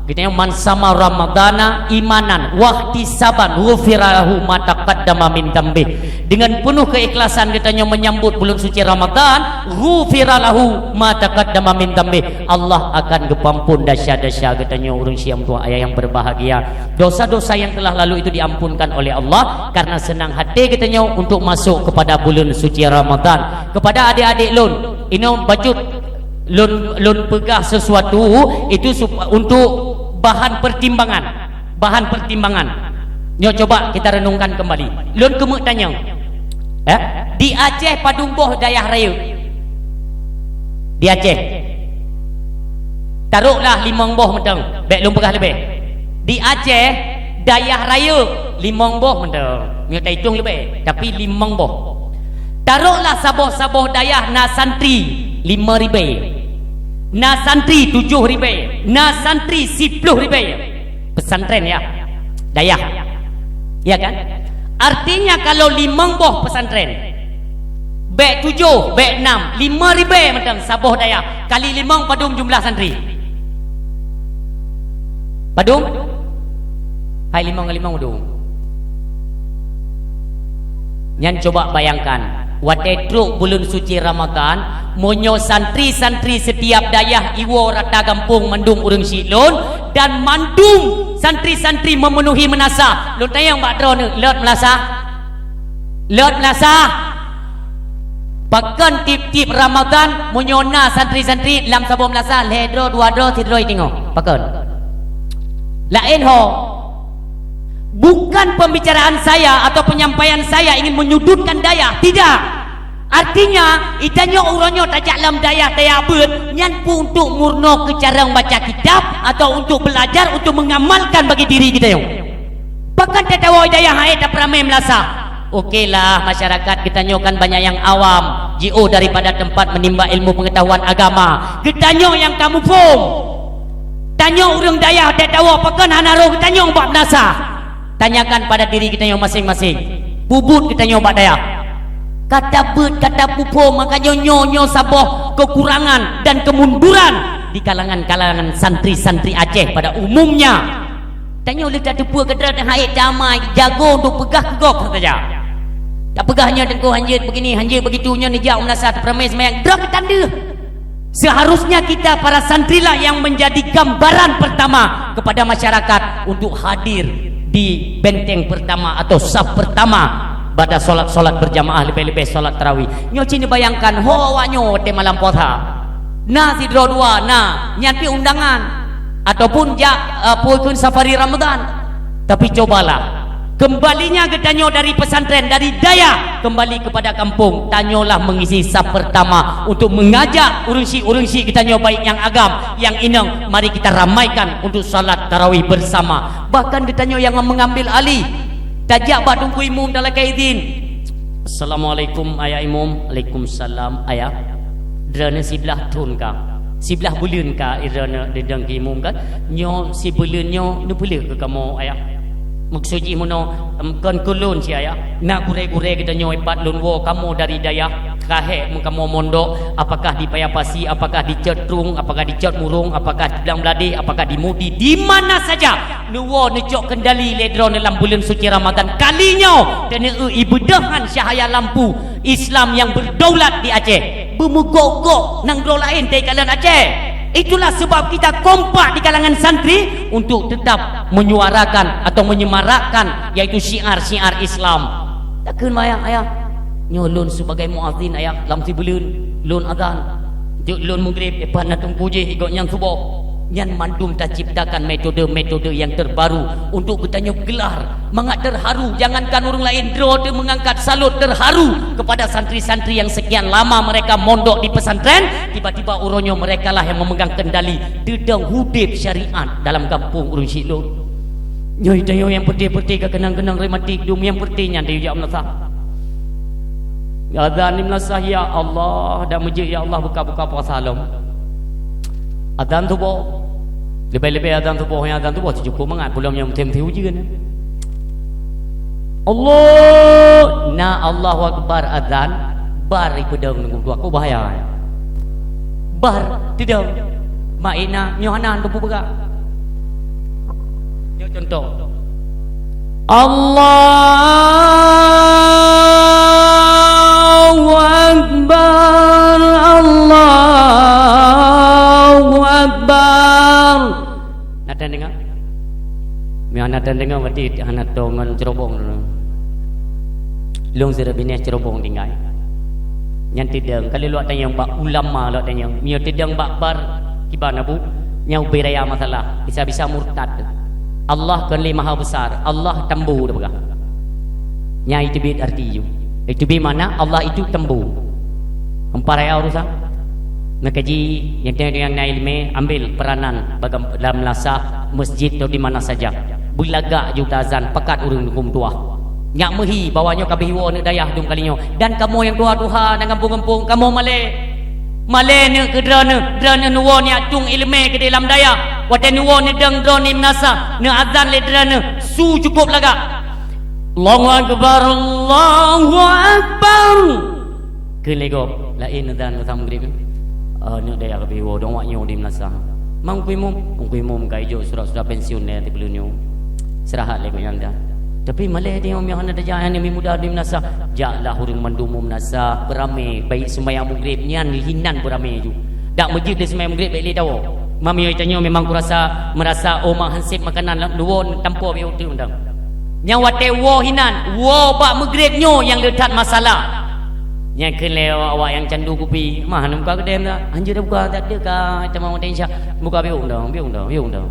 geutanyoe, "Man sama Ramadana imanan wahtisaban, ghufira lahu ma taqaddama min dzambih." Dengan penuh keikhlasan geutanyoe menyambut bulan suci Ramadan, ghufira lahu ma taqaddama min dzambih. Allah akan geupeuampon desya-desya geutanyoe ureueng Syiah meutuah ayah yang berbahagia. Dosa-dosa yang telah lalu itu diampunkan oleh Allah karena senang hati geutanyoe untuk masuk kepada bulan suci Ramadan. Kepada adik-adik lôn, inoe bacut lôn, lôn peugah sesuatu itu sup-, untuk bahan pertimbangan. Bahan pertimbangan. Nyoe coba kita renungkan kembali. Lôn keumeuk tanyong. Eh? Di Aceh padum boh dayah rayeuk? Di Aceh. Taroklah limong boh mantong. Bèk lôn peugah leubeh. Di Aceh, dayah rayeuk limong boh mantong. Nyoe taitong leubeh, tapi limong boh. Taruhlah saboh-saboh dayah na santri lima ribèe, na santri tujoh ribèe, na santri siploh ribèe. Pesantren ya, dayah. Ya kan? Artinya kalau limong boh pesantren, bèk tujoh, bèk nam, lima ribèe mantong saboh dayah. Kali limong padum jumlah santri? Padum? Hai limong ngon limong padum? Nyan coba bayangkan, watèe trok buleuen suci Ramadhan, meunyoe santri-santri setiap dayah iwoe rata gampông mandum ureueng syiek lôn, dan mandum santri-santri memenuhi meunasah, lôn tanyong bak droeneuh, lôt meunasah? Lôt meunasah? Pakon tiep-tiep Ramadhan meunyoe na santri-santri lam saboh meunasah, lhèe droe, dua droe, sidroe teungoh? Pakon? Laén ho. Bukan pembicaraan saya atau penyampaian saya ingin menyudutkan dayah, tidak. Artinya, geutanyoe uroe nyoe tajak lam dayah, tajak beuet, nyan peue untuk meurunoe keu carông baca kitab atau untuk belajar, untuk mengamalkan bagi diri geutanyoe. Pakon tatawoe dayah hai tapeuramé meulasah? Okelah, masyarakat geutanyoe kan banyak nyang awam, jiôh daripada teumpat menimba ilmu pengetahuan agama. Geutanyoe nyang ka muphom. Tanyoe ureueng dayah tatawoe, pakon hana roh geutanyoe bak meunasah? Tanyakan pada diri geutanyoe maséng-maséng. Peubuet geutanyoe bak dayah. Ka tabeuet, ka tapuphom, maka nyoe, nyoe, nyoe saboh kekurangan dan kemunduran di kalangan-kalangan santri-santri Aceh pada umumnya. Tanyoe lé tateupeue keudroe hai damai, jago untuk peugah keu gob saja. Tapeugah nyoe teungku hanjeuet begini, hanjeuet begitu, nyoe neujak meunasah, tapeuramé seumayang, droe keu tandeuh. Seharusnya kita para santrilah yang menjadi gambaran pertama kepada masyarakat untuk hadir di benteng pertama atau saf pertama pada solat-solat berjamaah, lebih-lebih solat tarawih. Nyoe cit neubayangkan, ho awak nyoe watèe malam puasa. Na sidroe dua, na, nyan pih undangan. Ataupun jak, eh, peue kheun safari Ramadan. Tapi cobalah, kembalinya geutanyoe dari pesantren, dari dayah, kembali kepada kampung. Tanyoelah mengisi saf pertama untuk mengajak ureueng syiek-ureueng syiek geutanyoe, baik nyang agam, nyang inong, mari kita ramaikan untuk salat tarawih bersama. Bahkan geutanyoe nyang mengambil alih, tajak bak teungku imum talakèe idhin. "Assalamualaikum, Ayah Imum." "Waalaikumsalam, Ayah." "Droeneuh siblaih thon ka, siblaih buleuen ka droeneuh neudong keu imum kan? Nyoe sibuleuen nyoe neupeuleueh keu kamoe, Ayah. Maksud jih meunoe, em, kon keu lôn cit, Ayah. Na gurèe-gurèe geutanyoe ipat lôn woe kamoe dari dayah, ka hék meukamoe mondok, apakah di Paya Pasi, apakah di Cot Trueng, apakah di Cot Murong, apakah di Blang Bladeh, apakah di Mudi, di mana saja." Neuwoe neucok kendali lé droeneuh lam buleuen suci Ramadan. Kali nyoe, teuneueu ibeudôh ngon cahya lampu Islam yang berdaulat di Aceh. Beumeugok-gok nanggroe laén teukalon Aceh. Itulah sebab kita kompak di kalangan santri untuk tetap menyuarakan atau menyemarakkan, yaitu syiar-syiar Islam. Takheun mayang, Ayah. Nyoe lôn sebagai muazin, Ayah, lam sibuleuen lôn azan. Jeuet lôn Maghrib, ipat na teungku jih, i gobnyan suboh. Nyan mandum taciptakan metode-metode yang terbaru untuk geutanyoe geular mangat terharu. Jangankan ureueng laén, droe teuh meungangkat salot terharu kepada santri-santri yang sekian lama mereka mondok di pesantren, tiba-tiba uroe nyoe merekalah yang memegang kendali, teudong udeb syariat dalam gampông ureueng syiek lôn. Nyoe tanyoe nyang peuté-peuté ka keunong-keunong rematik, dum nyang peuté nyan tayue jak meulasah. Azan di meulasah, ya Allah, dan meujeuet, ya Allah, buka-buka puasa lom. Azan suboh. Leubeh-leubeh azan suboh, nyang azan suboh teuh cukôp mangat, peulom nyang meuthé-meuthé ujeuen. Allah, na Allahu Akbar azan, bar ipeudong nunggu dua, kok bahaya. Bar teudong. Mak ina nyoe hana teupeu peugah. Nyoe contoh. Allahu Akbar, Allahu Akbar. Na tan deungoe? Meunyoe hana tan deungoe, berarti hana toe ngon cerobong droeneuh. Lôn sidroe binéh cerobong tinggai. Nyan teudong, ka lheueh lôn tanyong bak ulama, lôn tanyong. Meunyoe teudong bak bar, kiban Abu, nyan ubé raya masalah. Bisa-bisa murtad. Allah kon lé maha besar, Allah tambu, dah peugah. Nyan iteubiet arti ju. Iteubiet makna Allah itu tambu. Empat raya urusan. Meukaji, nyang teuh nyang na ileumèe, ambil peranan bagam-, dalam melasah, masjid atau di mana saja. Beulagak ju tazan, pakat ureueng huköm tuah. Nyak meuhi bahwa nyoe ka beuh woe aneuk dayah dum kali nyoe. Dan kamoe nyang tuha-tuha nyang gampông-gampông, kamoe malée. Malée neuk keu droeneuh, droeneuh neuwoe nyak tueng iéleumé keudéh lam dayah. Watée neuwoe neudong droeneuh meunasah, neuazan lé droeneuh, su cukôp lagak. Allahu Akbar, Allahu Akbar. Kheun lé gob, laén azan masa meugrib. Aneuk dayah ka beuh woe dong awak nyoe di meunasah. Mang Teungku Imum, Teungku Imum ka ijok surat-surat pensiun lé ateueh buleuen nyoe. Istirahat lé gobnyan dah. Tapi malée tanyoe meunyoe hana tajak aneuk muda di meunasah, jaklah ureuëng mandum u meunasah, beuramé, baik seumayang meugrib nyan hinan beuramé ju. Dak meujeuet lé seumayang meugrib bék lé tawoe. Meunyoe tanyoe memang kurasa, meurasa, oh, ma hansép makanan lam luwoe tampo bék uteuk mantong. Nyang watée woe hinan, woe bak meugrib nyoe nyang le that masalah. Nyang kheun lé awak-awak nyang candu kupi, mah hana buka keudè dah. Hanjeuet buka, tak ada ka tamong watée Isya. Buka biung dong, biung dong, biung dong.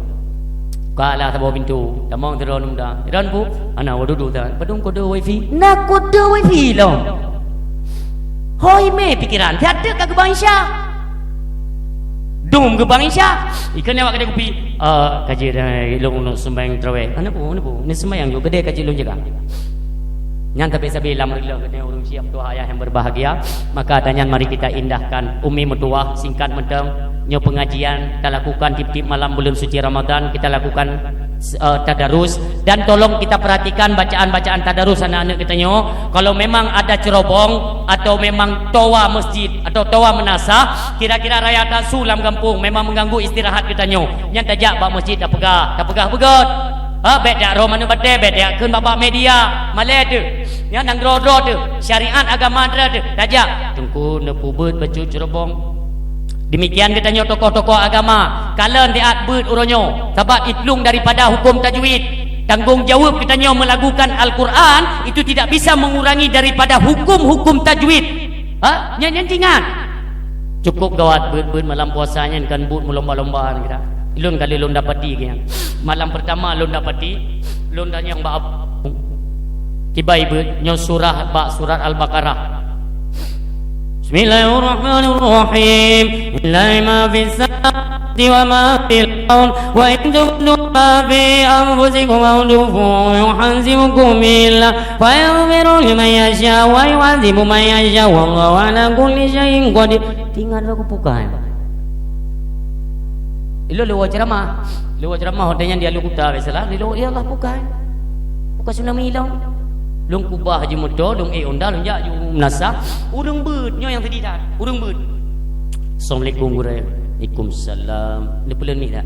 Buka lah saboh pintoe, tamong sidroe aneuk muda. Sidroe bu, hana, woe dudoe that. Padum kode wifi. Na kode wifi lom. Hôi mé pikeran, siat ka geubang Isya. Dum geubang Isya. Ikheun awak keudè kupi, "Eh, ka jeuet, eh, lôn seumayang tarawih." "Hana peue, hana peue. Neuseumayang ju keudè ka jeuet lôn jaga." Nyan tapi sabe lam rila keunoe ureuëng syiah tuha ayah yang berbahagia. Maka dan nyan mari kita indahkan Umi meutuah singkat mantong. Nyoe pengajian kita lakukan tiep-tiep malam bulan suci Ramadan, kita lakukan eh, tadarus, dan tolong kita perhatikan bacaan-bacaan tadarus aneuk-aneuk geutanyoe. Kalau memang ada cerobong atau memang toa masjid atau toa meunasah, kira-kira raya tasu lam gampông memang mengganggu istirahat geutanyoe, nyan tajak bak masjid tapeugah, tapeugah beugöt. Ha, bék jak roh manuek batée, bék jak kheun bak-bak media, malée teuh. Nyan nyang droe-droe teuh, syariat agama droe teuh, tajak. Teungku neupeubuet bacut cerobong. Demikian geutanyoe tokoh-tokoh agama, kalon siat beuet uroe nyoe, sabab iplueng daripada huköm tajwid. Tanggong jaweueb geutanyoe meulagukan Al-Quran itu tidak bisa mengurangi daripada huköm-huköm tajwid. Ha? Nyan, nyan ingat. Cukup gawat beuet-beuet malam puasa nyan kan buet meulomba-lomba kita. Lôn kali lôn dapati ke nyan. Malam pertama lôn dapati, lôn tanyong bak Abu. Kibai beuet nyoe surah bak surat Al-Baqarah. Bismillahirrahmanirrahim. Lillahi ma fis samawati wa ma fil ard. Wa in tubdu ma fi anfusikum aw tukhfuhu yuhasibkum billah. Fa yaghfiru liman yasha wa yu'adzibu man yasha. Wallahu ala kulli syai'in qadir. Tingat aku bukan. Ilôn lewat ceramah. Lewat ceramah, hotel nyan di Alu Kuta, biasalah. Ilôn, ya Allah, bukan. Bukan tsunami ilôn. Lôn kubah ji moto, lôn ék onda, lôn jak ju meunasah. Ureuëng beuet, nyoe nyang sedih that. Ureuëng beuet. Assalamualaikum, Gurée. Waalaikumsalam. Ni peulon ni tak?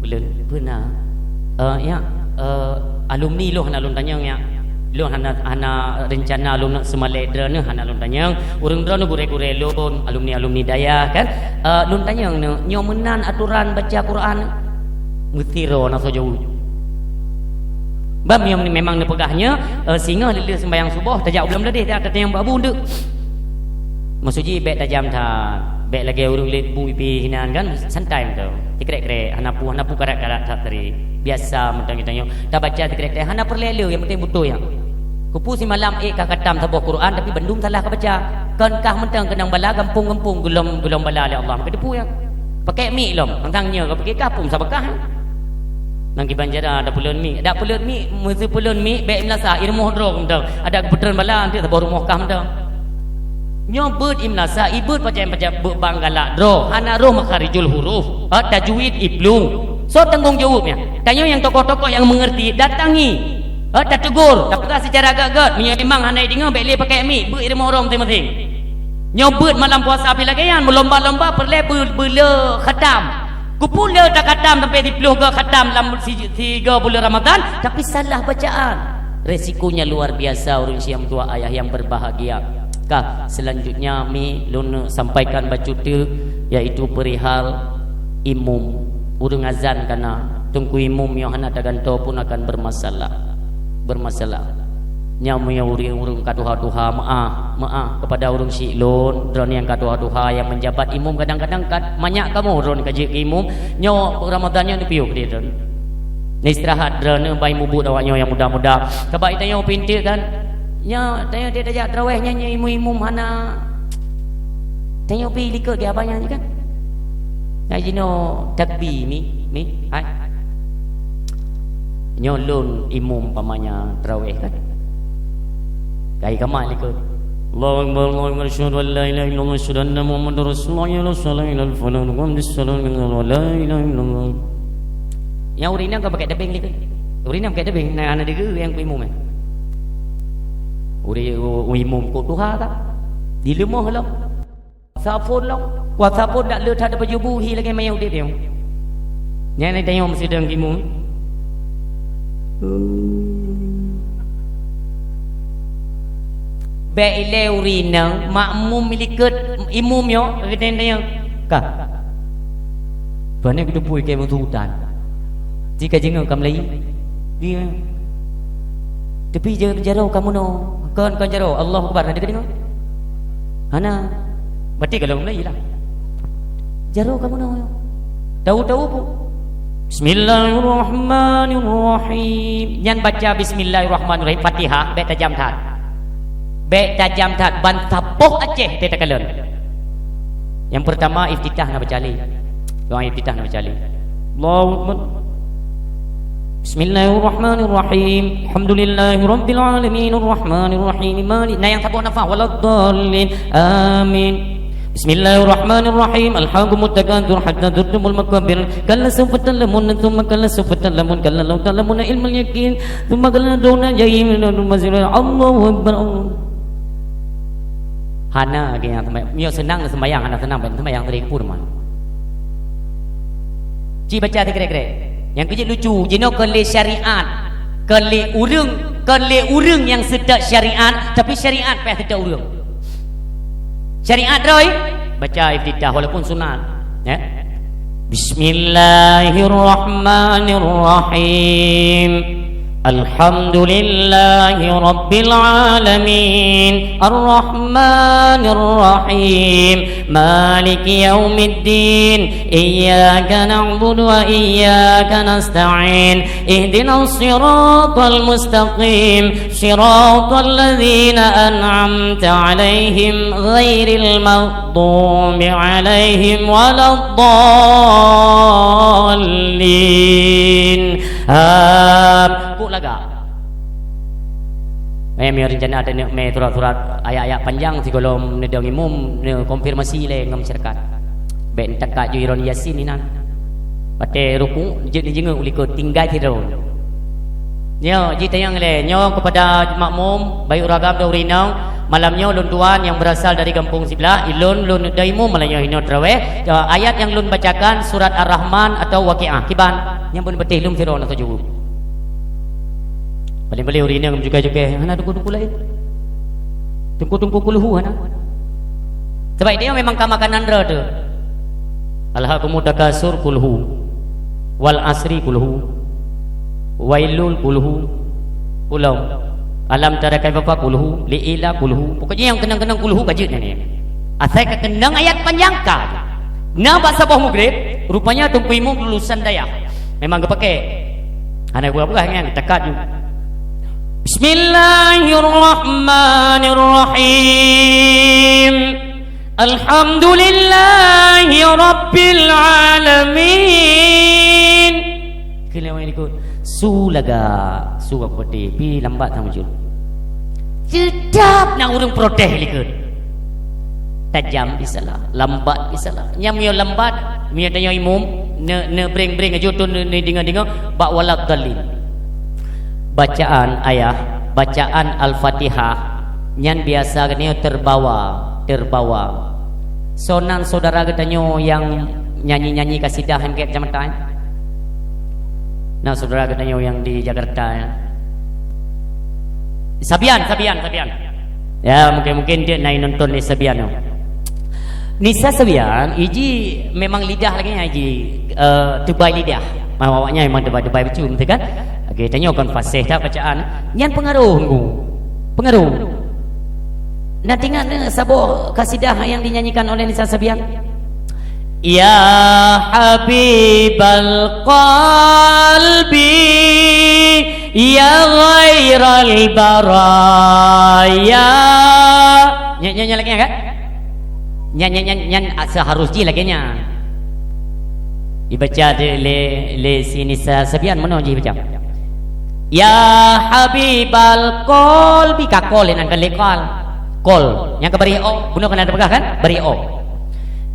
Peulon. Peuna. Eh, ya, eh, alumni lôn hana lôn tanyong, ya. Lôn hana, hana rencana lôn nak seumalée droeneuh, hana lôn tanyong. Ureuëng droeneuh gurée-gurée lôn, alumni-alumni dayah kan. Eh, lôn tanyong nyoe, nyoe meunan atoran baca Quran? Meusidroe na soe jaweueb. Bab nyang memang neupeugah nyoe, eh, singoh leuleuh sembahyang suboh, tajak u Blang Meudadeh, tajak tatanyong bak Abu Undeuek. Maksud jih bék tajam that, bék lagée ureuëng lét bu ipih hinan kan, santai mantong. Tikrek-krek, hana pu, hana pu karat-karat that tadi. Biasa mantong geutanyoe. Tabaca tikrek-krek, hana peureulée le, nyang penting beutôi nyan. Kupu simalam ék ka khatam saboh Quran, tapi bandum salah kabaca. Kon kah mantong keunong bala gampông-gampông geulom, geulom bala lé Allah. Maka teupeue nyan. Pakai mik lom, tantang nyoe ka pakai kah pun sabakah. Nang kiban jara ada peulon mik, ada peulon mik, meuseu peulon mik, bék meunasah, i rumoh droe mantong. Ada geupeutreun bala, nanti saboh rumoh kah mantong. Nyoe beuet i meunasah, i beuet pacak-pacak beuet bang galak droe, hana roh makharijul huruf, ha, tajwid iplueng. Soe tanggong jaweueb nyan? Tanyoe nyang tokoh-tokoh nyang mengerti, datangi. Ha, tategur, tapeugah secara gét-gét, meunyoe memang hana ideungoe, bék lé pakai mik, beuet i rumoh droe maséng-maséng. Nyoe beuet malam puasa pih lagée nyan, meulomba-lomba peureulée beu-, beule khatam. Kupu le takhatam sampai siplôh go khatam lam si-, sigo buleuen Ramadhan, tapi salah bacaan. Resikonya luar biasa, ureuëng syiah meutuah ayah yang berbahagia. Ka, selanjutnya mi lôn sampaikan bacut teuk, yaitu perihal imum. Ureuëng azan kana, teungku imum nyoe hana tagantoe pun akan bermasalah. Bermasalah. Nyan meunyoe ureuëng-ureuëng ka tuha-tuha, meu'ah, meu'ah kepada ureuëng syiek lôn, droeneuh nyang ka tuha-tuha, nyang menjabat imum kadang-kadang ka manyak kamoe droeneuh ka jeuet keu imum. Nyoe Ramadhan nyoe neupiôh keudéh droeneuh. Neuistirahat droeneuh, ban mubuet awak nyoe nyang muda-muda. Sabab tanyoe pinteuk kan, nyoe tanyoe tajak taraweh nyan, nyoe imum-imum hana. Tanyoe pi likot di abang nyan kan. Nyan jinoe takbi mi, mi, hai. Nyoe lôn imum umpamanya tarawih kan. Kai kamat likot. Allahu Akbar, Allahu Akbar, asyhadu an la ilaha illallah, asyhadu anna Muhammadar Rasulullah, hayya 'alas shalah, hayya 'alal falah, qad qamatis shalah, la ilaha illallah. Nyang ureueng inong ka pakai tebeng likot. Ureueng inong pakai tebeng, na, na deungoe nyang imum, eh. Ureueng, u-, u-, imum kok tuha ka. Dileumoh lom. Kuasa phon lom. Kuasa phon dak le that baju buhi lagèe manyang udép nyoe. Nyan tanyoe meusidang timu. Bèk ilèe ureueng inong makmum likot imum nyoe, geutanyoe ka. Pane geuteupeue keu meututan. Jika jingoe ka meulayi. Iya. Tapi ja-, jaroe ka meunoe. Kon, kon jaroe. Allahu Akbar. Na deungoe? Hana. Berarti ka lôn meulayi lah. Jaroe ka meunoe. Tahu-tahu pun. Bismillahirrahmanirrahim. Nyan baca Bismillahirrahmanirrahim. Fatihah. Bèk tajam that. Bèk tajam that. Ban saboh Aceh teuh takalon. Nyang peurtama iftitah na baca lé. Doa iftitah na baca lé. Allahu Akbar. Bismillahirrahmanirrahim. Alhamdulillahirabbil alamin, arrahmanirrahim, malik. Nah, nyang saboh nafah, waladdallin. Amin. Bismillahirrahmanirrahim. Alhaakumut takatsur hatta zurtumul maqabir. Kalla sawfa ta'lamun, tsumma kalla sawfa ta'lamun, kalla law ta'lamuna ilmal yaqin, tsumma kalla law ta'lamuna ilmal yaqin. Allahu Akbar. Hana lagèe nyang seumayang. Meunyoe seunang seumbayang, hana seunang, bèk seumbayang, tadi keu peue teuma. Ci baca sikrek-krek. Nyang keujeuet lucu, jinoe kon lé syariat, kon lé ureueng, kon lé ureueng nyang seutôt syariat, tapi syariat payah seutôt ureueng. Syariat droe, baca iftitah walaupun sunat, ya. Bismillahirrahmanirrahim. Alhamdulillahirabbil alamin. Arrahmanirrahim. Maliki yaumiddin. Iyyaka na'budu wa iyyaka nasta'in. Ihdinas siratal mustaqim. Siratal ladzina an'amta 'alaihim ghairil maghdubi 'alaihim waladdallin. Am-, kok lagak. Eh, meunyoe rencana taneuk mé surat-surat ayat-ayat panjang sigohlom neudong imum, neukonfirmasi lé ngon masyarakat. Bèk neutekat ju iron Yasin inan. Watèe ruku', jeuet neujeungeuk u likot, tinggai sidroe. Nyoe, jitanyong lé, nyoe keupada makmum, baik ureueng agam dan ureueng inong, malam nyoe lôn tuan nyang beurasal dari gampông siblah, ilôn lôn daimu malam nyoe inoe teurawéh, ayat nyang lôn bacakan surat Ar-Rahman atawa Waqiah. Kiban, nyang beuneubeuteh lôn sidroe na teujuhu. Paléng-paléng ureueng inong meujukai-jukai, hana teungku-teungku laén. Teungku-teungku kulhu hana. Sabab dia memang ka makanan droe teuh. Alhaakumut takasur kulhu. Wal asri kulhu. Wailul kulhu. Ulom. Alam tara kaifa kulhu. Li ila kulhu. Pokoknya nyang keunong-keunong kulhu ka jeuet nyan. Asai ka keunong ayat panjang ka. Na bak saboh mugrib, rupanya teungku imum lulusan dayah. Memang geupakai. Hana peugah-peugah nyan, takat ju. Bismillahirrahmanirrahim. Alhamdulillahi rabbil alamin. Keu lewat likot. Su lagak, su ka peuti, pi lambat sang jeuet. Teutap na ureueng protes likot. Tajam pi salah, lambat pi salah. Nyang meunyoe lambat, meunyoe tanyoe imum, ne, ne breng-breng aju tu ne, ne dinga-dinga, bak waladdallin. Bacaan ayah, bacaan Al-Fatihah, nyan biasa geutanyoe terbawa, terbawa. Soe nan syedara geutanyoe nyang nyanyi-nyanyi kasidah nyang keu kecamatan? Na syedara geutanyoe nyang di Jakarta, ya? Sabian, Sabian, Sabian. Ya, mungkin-mungkin dia na nonton di Sabian tu. Nisa Sabian, iji memang lidah lagèe nyan iji, eh, teubai lidah. Awaknyan memang teubai-teubai bacut, betul kan? Okey, tanyoe kon fasih that bacaan. Nyan pengaruh, Teungku. Pengaruh. Na teuingat saboh kasidah yang dinyanyikan oleh Nisa Sabian? Ya habibal qalbi, ya ghairal baraya. Nyan, nyan, nyan lagèe nyan kan? Nyan, nyan, nyan, nyan seharus jih lagèe nyan. Dibaca lé, lé, lé si Nisa Sabian, meunoe jih baca. Ya habibal qalbi, ka qol, nyan ka lé qal. Qol, nyang ka baréh o, bunoe kan na teupeugah kan? Baréh o.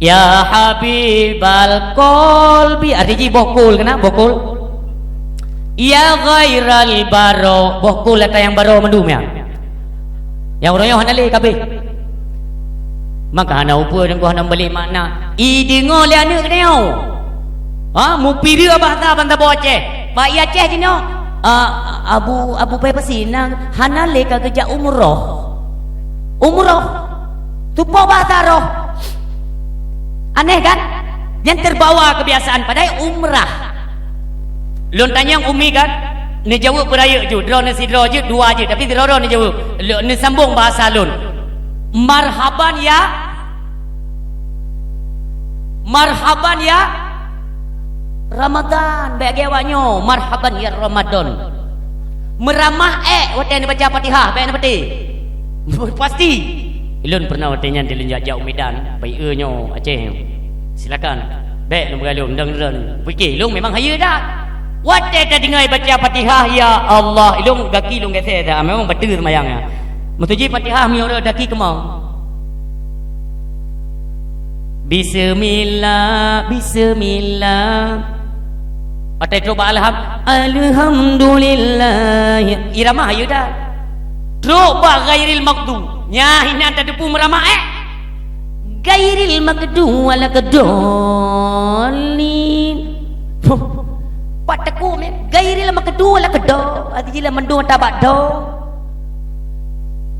Ya habibal qalbi, arti jih boh kul, keunan boh kul. Ya ghairal baro, boh kul ata nyang baro mandum nyan. Nyang uroe nyoe hana lé kabeh. Maka hana upeue deungon hana balek makna. I deungoe lé aneuk geutanyoe. Ha, mupireue bahsa ban saboh Aceh. Bak i Aceh jinoe, a, Abu, Abu Pai Pasi na hana lé ka geujak umroh. Umroh. Tupo bahsa roh. Aneh kan? Nyan terbawa kebiasaan, padahai umrah. Lôn tanyong umi kan, neujaweueb beurayeuk ju, droeneuh sidroe jeuet, dua jeuet, tapi sidroe-droe neujaweueb. Lôn neusambong bahasa lôn. Marhaban ya, marhaban ya Ramadan, bèk lagèe awak nyoe, marhaban ya Ramadan. Meuramah ék watèe neubaca Fatihah, bèk neupatéh. Pasti. Lôn pernah watèe nyan dilôn jak-jak u Medan, bak ié nyoe Aceh. Silakan. Bèk lôn peugah lôn, dang lôn. Pike lôn memang hayeue that. Watèe tadeungoe baca Fatihah, ya Allah, ilôn gaki lôn gesè that, memang bateue seumayang nyan. Meutuji Fatihah meunyoe daki keumong. Bismillah, bismillah. Watèe trok bak alham, alhamdulillah. Irama hayeue that. Trok bak ghairil maghdu. Nyan hinan tateupeue meuramah ék. Ghairil maghdu waladdallin. Pat takue mé, ghairil maghdu waladdallin. Arti jih mandum ata bak do.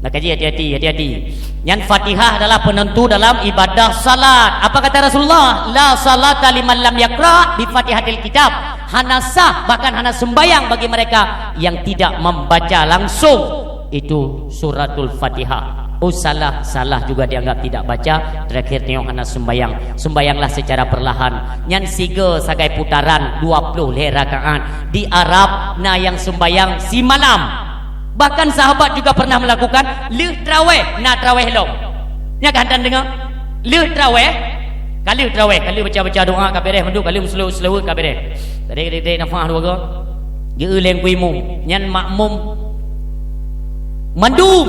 Maka jih hati-hati, hati-hati. Nyan Fatihah adalah penentu dalam ibadah salat. Apa kata Rasulullah? La salata liman lam yaqra bi Fatihatil Kitab. Hana sah, bahkan hana sembayang bagi mereka yang tidak membaca langsung itu suratul Fatihah. Oh, salah, salah juga dianggap tidak baca, terakhir nyoe hana sembayang. Sembayanglah secara perlahan. Nyan sigoe sagai putaran dua ploh lhèe rakaat. Di Arab na nyang sembayang simalam. Bahkan sahabat juga pernah melakukan, lheueh traweh, na traweh lom. Nyan ka hantan deungoe. Lheueh traweh, ka lheueh traweh, ka lheueh baca-baca doa ka beres mandum, ka lheueh meuseulaweuet-seulaweuet ka beres. Tarék-tarék nafah dua goe. Geu-eu lé Teungku Imum, nyan makmum mandum.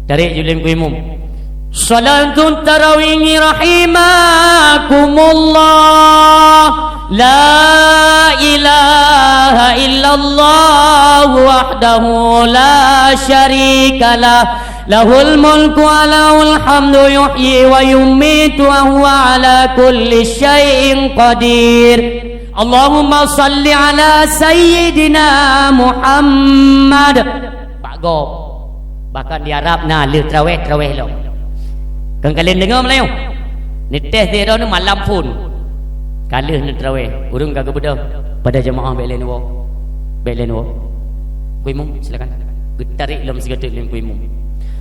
Tarék ju lé Teungku Imum. Salatut tarawih rahimakumullah. La ilaha illallah wahdahu la syarikalah. Lahul mulku wa lahul hamdu yuhyi wa yumitu wa huwa ala kulli syai'in qadir. Allahumma salli ala sayyidina Muhammad. Bak gob. Bahkan di Arab na lheueh traweh, traweh lom. Kon kalon deungoe meulayeue. Neuteh sidroe malam phon. Ka lheueh neutraweh, ureueng ka geubeudôh pada jeumaáh bèk lé neuwoe. Bèk lé neuwoe. Teungku Imum, silakan. Geutarék lom sigoe teuk lé Teungku Imum.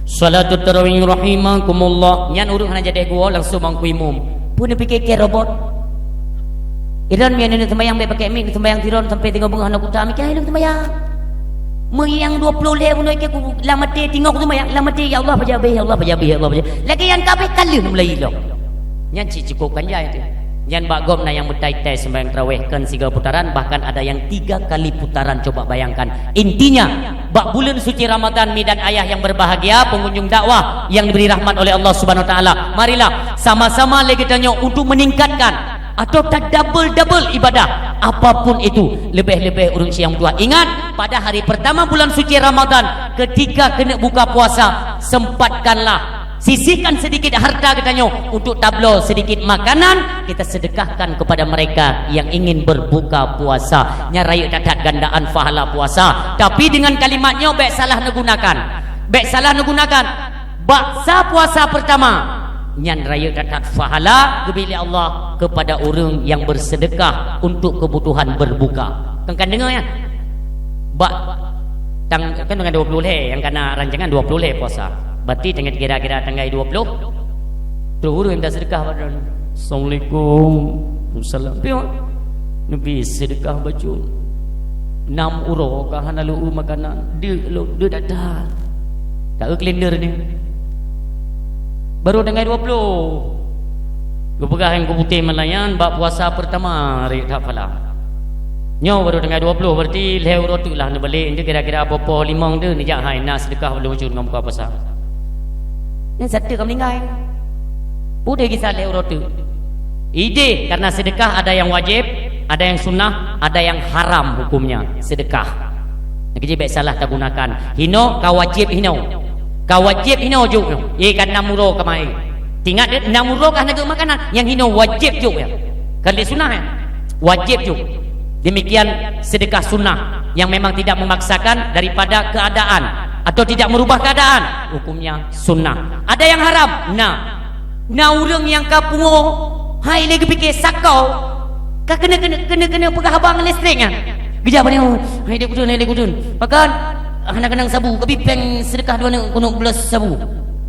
Salatut tarawih rahimakumullah. Nyan ureueng hana jadeh geuwoe langsung bak Teungku Imum. Peue neupike kèe robot? Idon meunyoe neuseumayang bèk pakèk mik, neuseumayang sidroe sampoe teungoh beungoh hana kuta, mike hai neuseumayang. Meunyoe nyang dua ploh lhèe bunoe kèe ku lam até teungoh kuseumayang, lam até, "Ya Allah, pajan beh, ya Allah, pajan beh, ya Allah, pajan." Lagèe nyan ka abéh ka lheueh mulai ilong. Nyan cit cukôp kan jai teuh. Nyan bak gob na nyang meutai-tai seumayang taraweh kon sigoe putaran, bahkan ada yang tiga kali putaran. Coba bayangkan. Intinya, bak buleuen suci Ramadan, mi dan ayah yang berbahagia, pengunjung dakwah yang diberi rahmat oleh Allah Subhanahu Wa Taala, marilah sama-sama lé geutanyoe untuk meningkatkan atau tadabel-dabel ibadah apapun itu, leubeh-leubeh ureueng siang tuha. Ingat, pada hari pertama bulan suci Ramadan, ketika keuneuk buka puasa, sempatkanlah, sisihkan sedikit harta geutanyoe untuk tabloe sedikit makanan, kita sedekahkan kepada mereka yang ingin berbuka puasa. Nyan rayeuk that-that gandaan pahala puasa. Tapi dengan kalimat nyoe bèk salah neugunakan. Bèk salah neugunakan. Bak sa puasa pertama, nyan rayeuk that-that pahala geubri lé Allah kepada ureueng nyang bersedekah untuk kebutuhan berbuka. Kon ka deungoe nyan? Bak tang-, kan tanggai dua ploh lhèe, nyang ka na rancangan dua ploh lhèe puasa. Berarti tanggai kira-kira tanggai dua ploh, troh ureueng minta sedekah bak droeneuh. Assalamualaikum. Waalaikumsalam. Pion. Neubi sedekah bacut. Nam uroe ka hana lôn eu makanan. Deuk lôn, deuk that-that. Ka eu kalender nyoe. Baru tanggai dua ploh. Geupeugah nyang keu putéh meulayan bak puasa pertama rayeuk that pahala. Nyoe baru tanggai dua puluh, berarti lhèe uroe teuk lah neubalek. Nyoe kira-kira poh-poh limong tu neujak hai na seudeukah lhèe uroe teuk ngon buka puasa. Nyan satu ka meuninggai. Peue kisah lhèe uroe teuk? Ideh, karena sedekah ada yang wajib, ada yang sunnah, ada yang haram hukumnya. Sedekah. Nyang keujih bèk salah tagunakan. Hino ka wajéb hino. Ka wajéb hino jok nyoe. Ye ka nam uroe ka maé. Ingat deh, nam uroe ka hana jok makanan. Nyang hino wajéb jok nyan. Kon lé sunah nyan. Wajéb jok. Demikian sedekah sunnah yang memang tidak memaksakan daripada keadaan atau tidak merubah keadaan, hukumnya sunnah. Ada yang haram. Nah, Na ureuëng nyang ka pungo, hai lé geupike sakau, ka keuneuk, keuneuk, keuneuk, keuneuk peugah haba ngon listrik nyan. Geujak bak nyoe, "Hai dek kudun, hai dek kudun. Pakon? Hana keunong sabu, keubi péng seudeukah dua neuk keuneuk beulas sabu.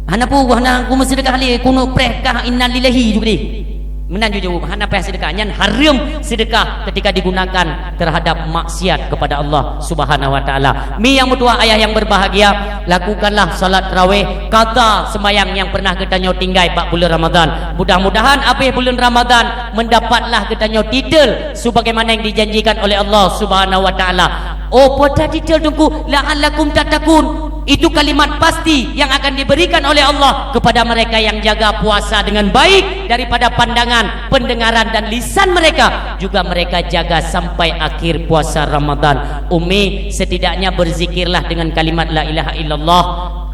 Hana peue, hana kumeuseudekah lé, keuneuk preh kah innalillahi ju keudeh." Meunan ju jaweueb, hana payah seudeukah. Nyan hareuem seudeukah ketika digunakan terhadap maksiat kepada Allah Subhanahu wa Taala. Mi nyang meutuwah, ayah yang berbahagia, lakukanlah salat tarawih, qadha sembahyang nyang pernah geutanyoe tinggai bak buleuen Ramadhan. Mudah-mudahan abéh buleuen Ramadhan mendapatlah geutanyoe titel sebagaimana yang dijanjikan oleh Allah Subhanahu wa Taala. Oh, peue titel Teungku, la'allakum tattaqun. Itu kalimat pasti yang akan diberikan oleh Allah kepada mereka yang jaga puasa dengan baik daripada pandangan, pendengaran, dan lisan mereka, juga mereka jaga sampai akhir puasa Ramadan. Umi, setidaknya berzikirlah dengan kalimat la ilaha illallah.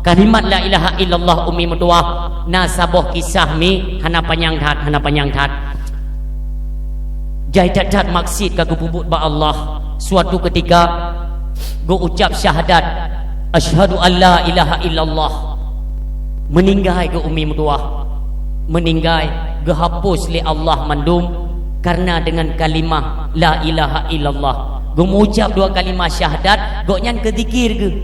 Kalimat la ilaha illallah, Umi meutuwah, na saboh kisah mi, hana panyang that, hana panyang that. Jai that-that maksiet ka geupeubuet bak Allah. Suatu ketika, geuucap syahadat, "Asyhadu an la ilaha illallah." Meuninggai geu Umi meutuwah. Meuninggai, geuhapus lé Allah mandum karena dengan kalimah la ilaha illallah. Geumeuucap dua kalimah syahadat, gobnyan keuzikir geuh.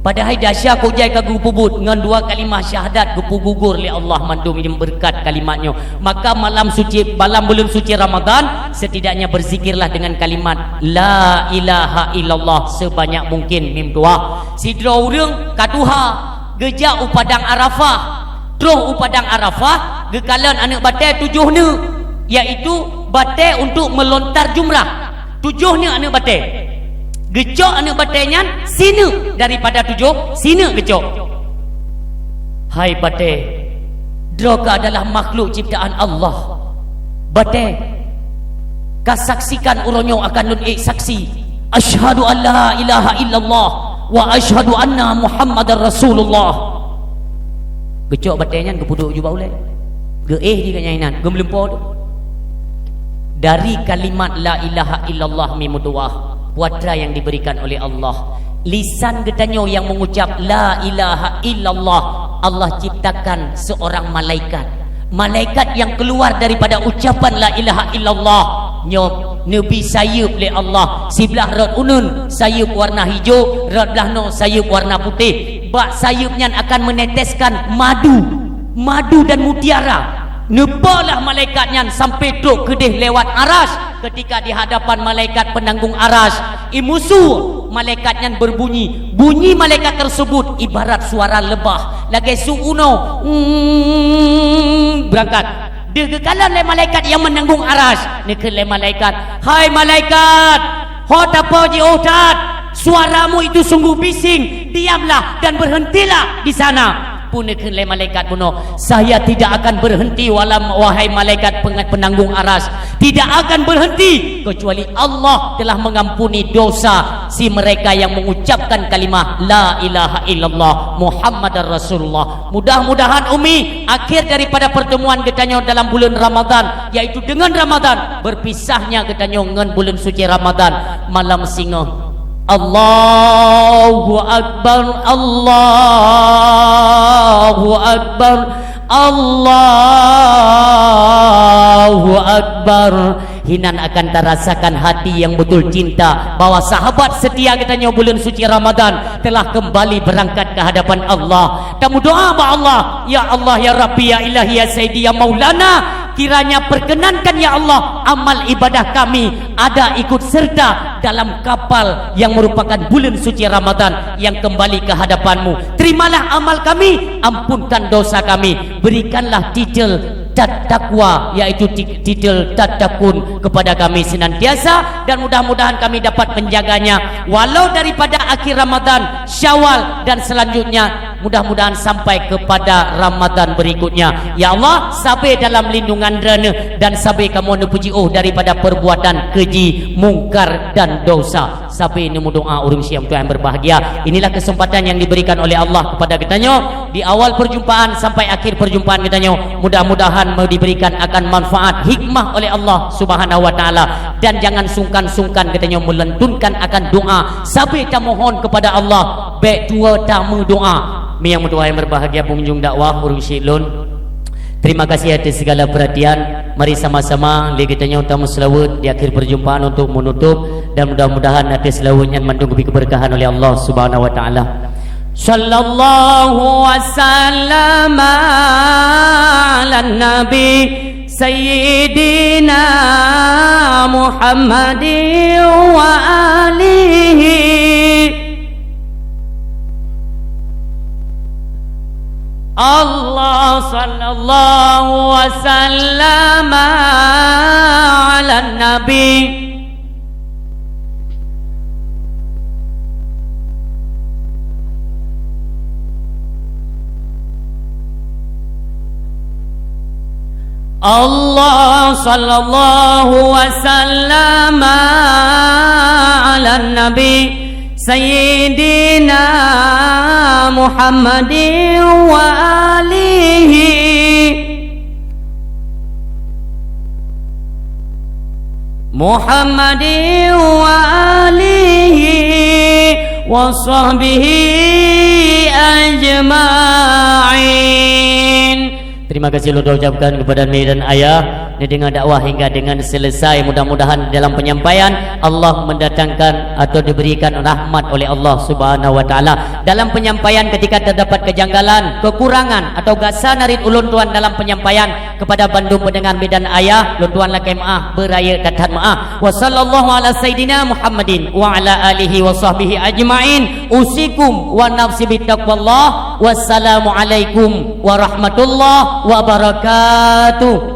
Padahai desya kok jai ka geupeubuet, ngon dua kalimah syahadat geupeugugur lé Allah mandum nyang beureukat kalimat nyoe. Maka malam suci, malam buleuen suci Ramadan, setidaknya berzikirlah dengan kalimat la ilaha illallah sebanyak mungkin, Mi meutuwah. Sidroe ureuëng ka tuha, geujak u padang Arafah. Troh u padang Arafah, geukalon aneuëk batée tujoh neuk, yaitu batée untuk melontar jumrah. Tujoh neuk aneuëk batée. Geucok aneuëk batée nyan sineuk daripada tujoh, sineuk geucok. Hai batée, droe keuh adalah makhluk ciptaan Allah. Batée, kasaksikan uroe nyoe akan lôn ék saksi, "Asyhadu an la ilaha illallah wa asyhadu anna Muhammadar Rasulullah." Geucok batée nyan geupeuduek u jubah ulée. Geuéh di gobnyan inan, geumeulumpo tu. Dari kalimat la ilaha illallah, Mi meutuwah, kuadra yang diberikan oleh Allah. Lisan geutanyoe yang mengucap la ilaha illallah, Allah ciptakan seorang malaikat. Malaikat yang keluar daripada ucapan la ilaha illallah nyoe neubi sayeuep lé Allah, siblah rot uneun sayeuep warna ijo, rot blah noe sayeuep warna putéh. Bak sayeuep nyan akan meneteskan madu, madu dan mutiara. Neupalah malaikat nyan sampai trok keudeh lewat Arasy. Ketika di hadapan malaikat penanggung Arasy, imusu malaikat nyan berbunyi. Bunyi malaikat tersebut ibarat suara lebah, lagée su unoe, mm, beurangkat. Deuh geukalon lé malaikat nyang meunanggung Arasy, neukheun lé malaikat, "Hai malaikat, ho tapo jiôh that, suaramu itu sungguh bising, diamlah dan berhentilah di sana." Peue neukheun lé malaikat bunoe, "Saya tidak akan berhenti, walam, wahai malaikat peng-, penanggung Arasy, tidak akan berhenti kecuali Allah telah mengampuni dosa si mereka yang mengucapkan kalimah la ilaha illallah Muhammadar Rasulullah." Mudah-mudahan, Umi, akhir daripada pertemuan geutanyoe dalam buleuen Ramadan, yaitu deungon Ramadan, berpisahnya geutanyoe ngon buleuen suci Ramadan, malam singoh. Allahu Akbar, Allahu Akbar, Allahu Akbar. Hinan akan tarasakan hati yang betul cinta bahwa sahabat setia geutanyoe buleuen suci Ramadan telah kembali berangkat ke hadapan Allah. Tameudoa bak Allah, "Ya Allah, ya Rabbi, ya Ilahi, ya Sayyidi, ya Maulana, kiranya perkenankan, ya Allah, amal ibadah kami ada ikut serta dalam kapal yang merupakan buleuen suci Ramadan yang kembali ke hadapan-Mu. Terimalah amal kami, ampunkan dosa kami, berikanlah titel Tat-, takwa, yaitu ti-, titel Tattaqun kepada kami senantiasa, dan mudah-mudahan kami dapat menjaganya walau daripada akhir Ramadan, Syawal, dan selanjutnya mudah-mudahan sampai kepada Ramadan berikutnya. Ya Allah, sabe dalam lindungan Droeneuh dan sabe kamoe neupeujiôh daripada perbuatan keji, mungkar, dan dosa. Sabe neumeudoa ureuëng syiek meutuah nyang berbahagia. Inilah kesempatan yang diberikan oleh Allah kepada geutanyoe di awal perjumpaan sampai akhir perjumpaan geutanyoe. Mudah-mudahan mau diberikan akan manfaat hikmah oleh Allah Subhanahu wa Taala, dan jangan sungkan-sungkan geutanyoe meulantunkan akan doa sabe tamohon kepada Allah, bék tuwoe tameudoa. Meunyang meutuah nyang berbahagia, peungunjung dakwah, ureuëng syiek lôn. Terima kasih atas segala perhatian. Mari sama-sama lé geutanyoe tameuseulaweuet di akhir perjumpaan untuk menutup, dan mudah-mudahan atas seulaweuet nyan mandum geubri keberkahan oleh Allah Subhanahu wa Taala. Sallallahu wasallam ala nabi sayyidina Muhammadin wa alihi. Allah sallallahu wasallam ala nabi. Allah sallallahu wasallam ala nabi sayyidina Muhammadin wa alihi. Muhammadin wa alihi wa sahbihi ajma'in. Terima kasih lôn ucapkan kepada mak dan ayah. Neudeungoe dakwah hingga dengan selesai. Mudah-mudahan dalam penyampaian Allah mendatangkan atau diberikan rahmat oleh Allah Subhanahu wa Taala. Dalam penyampaian ketika terdapat kejanggalan, kekurangan atau gasa narit ulôn tuan dalam penyampaian, kepada bandum pendengar mak dan ayah, lôn tuan lakée meuáh, beurayeuk that-that meuáh. Wa sallallahu ala sayyidina Muhammadin wa ala alihi wa sahbihi ajma'in. Usikum wa nafsi bitaqwallah. Wassalamualaikum warahmatullahi wabarakatuh.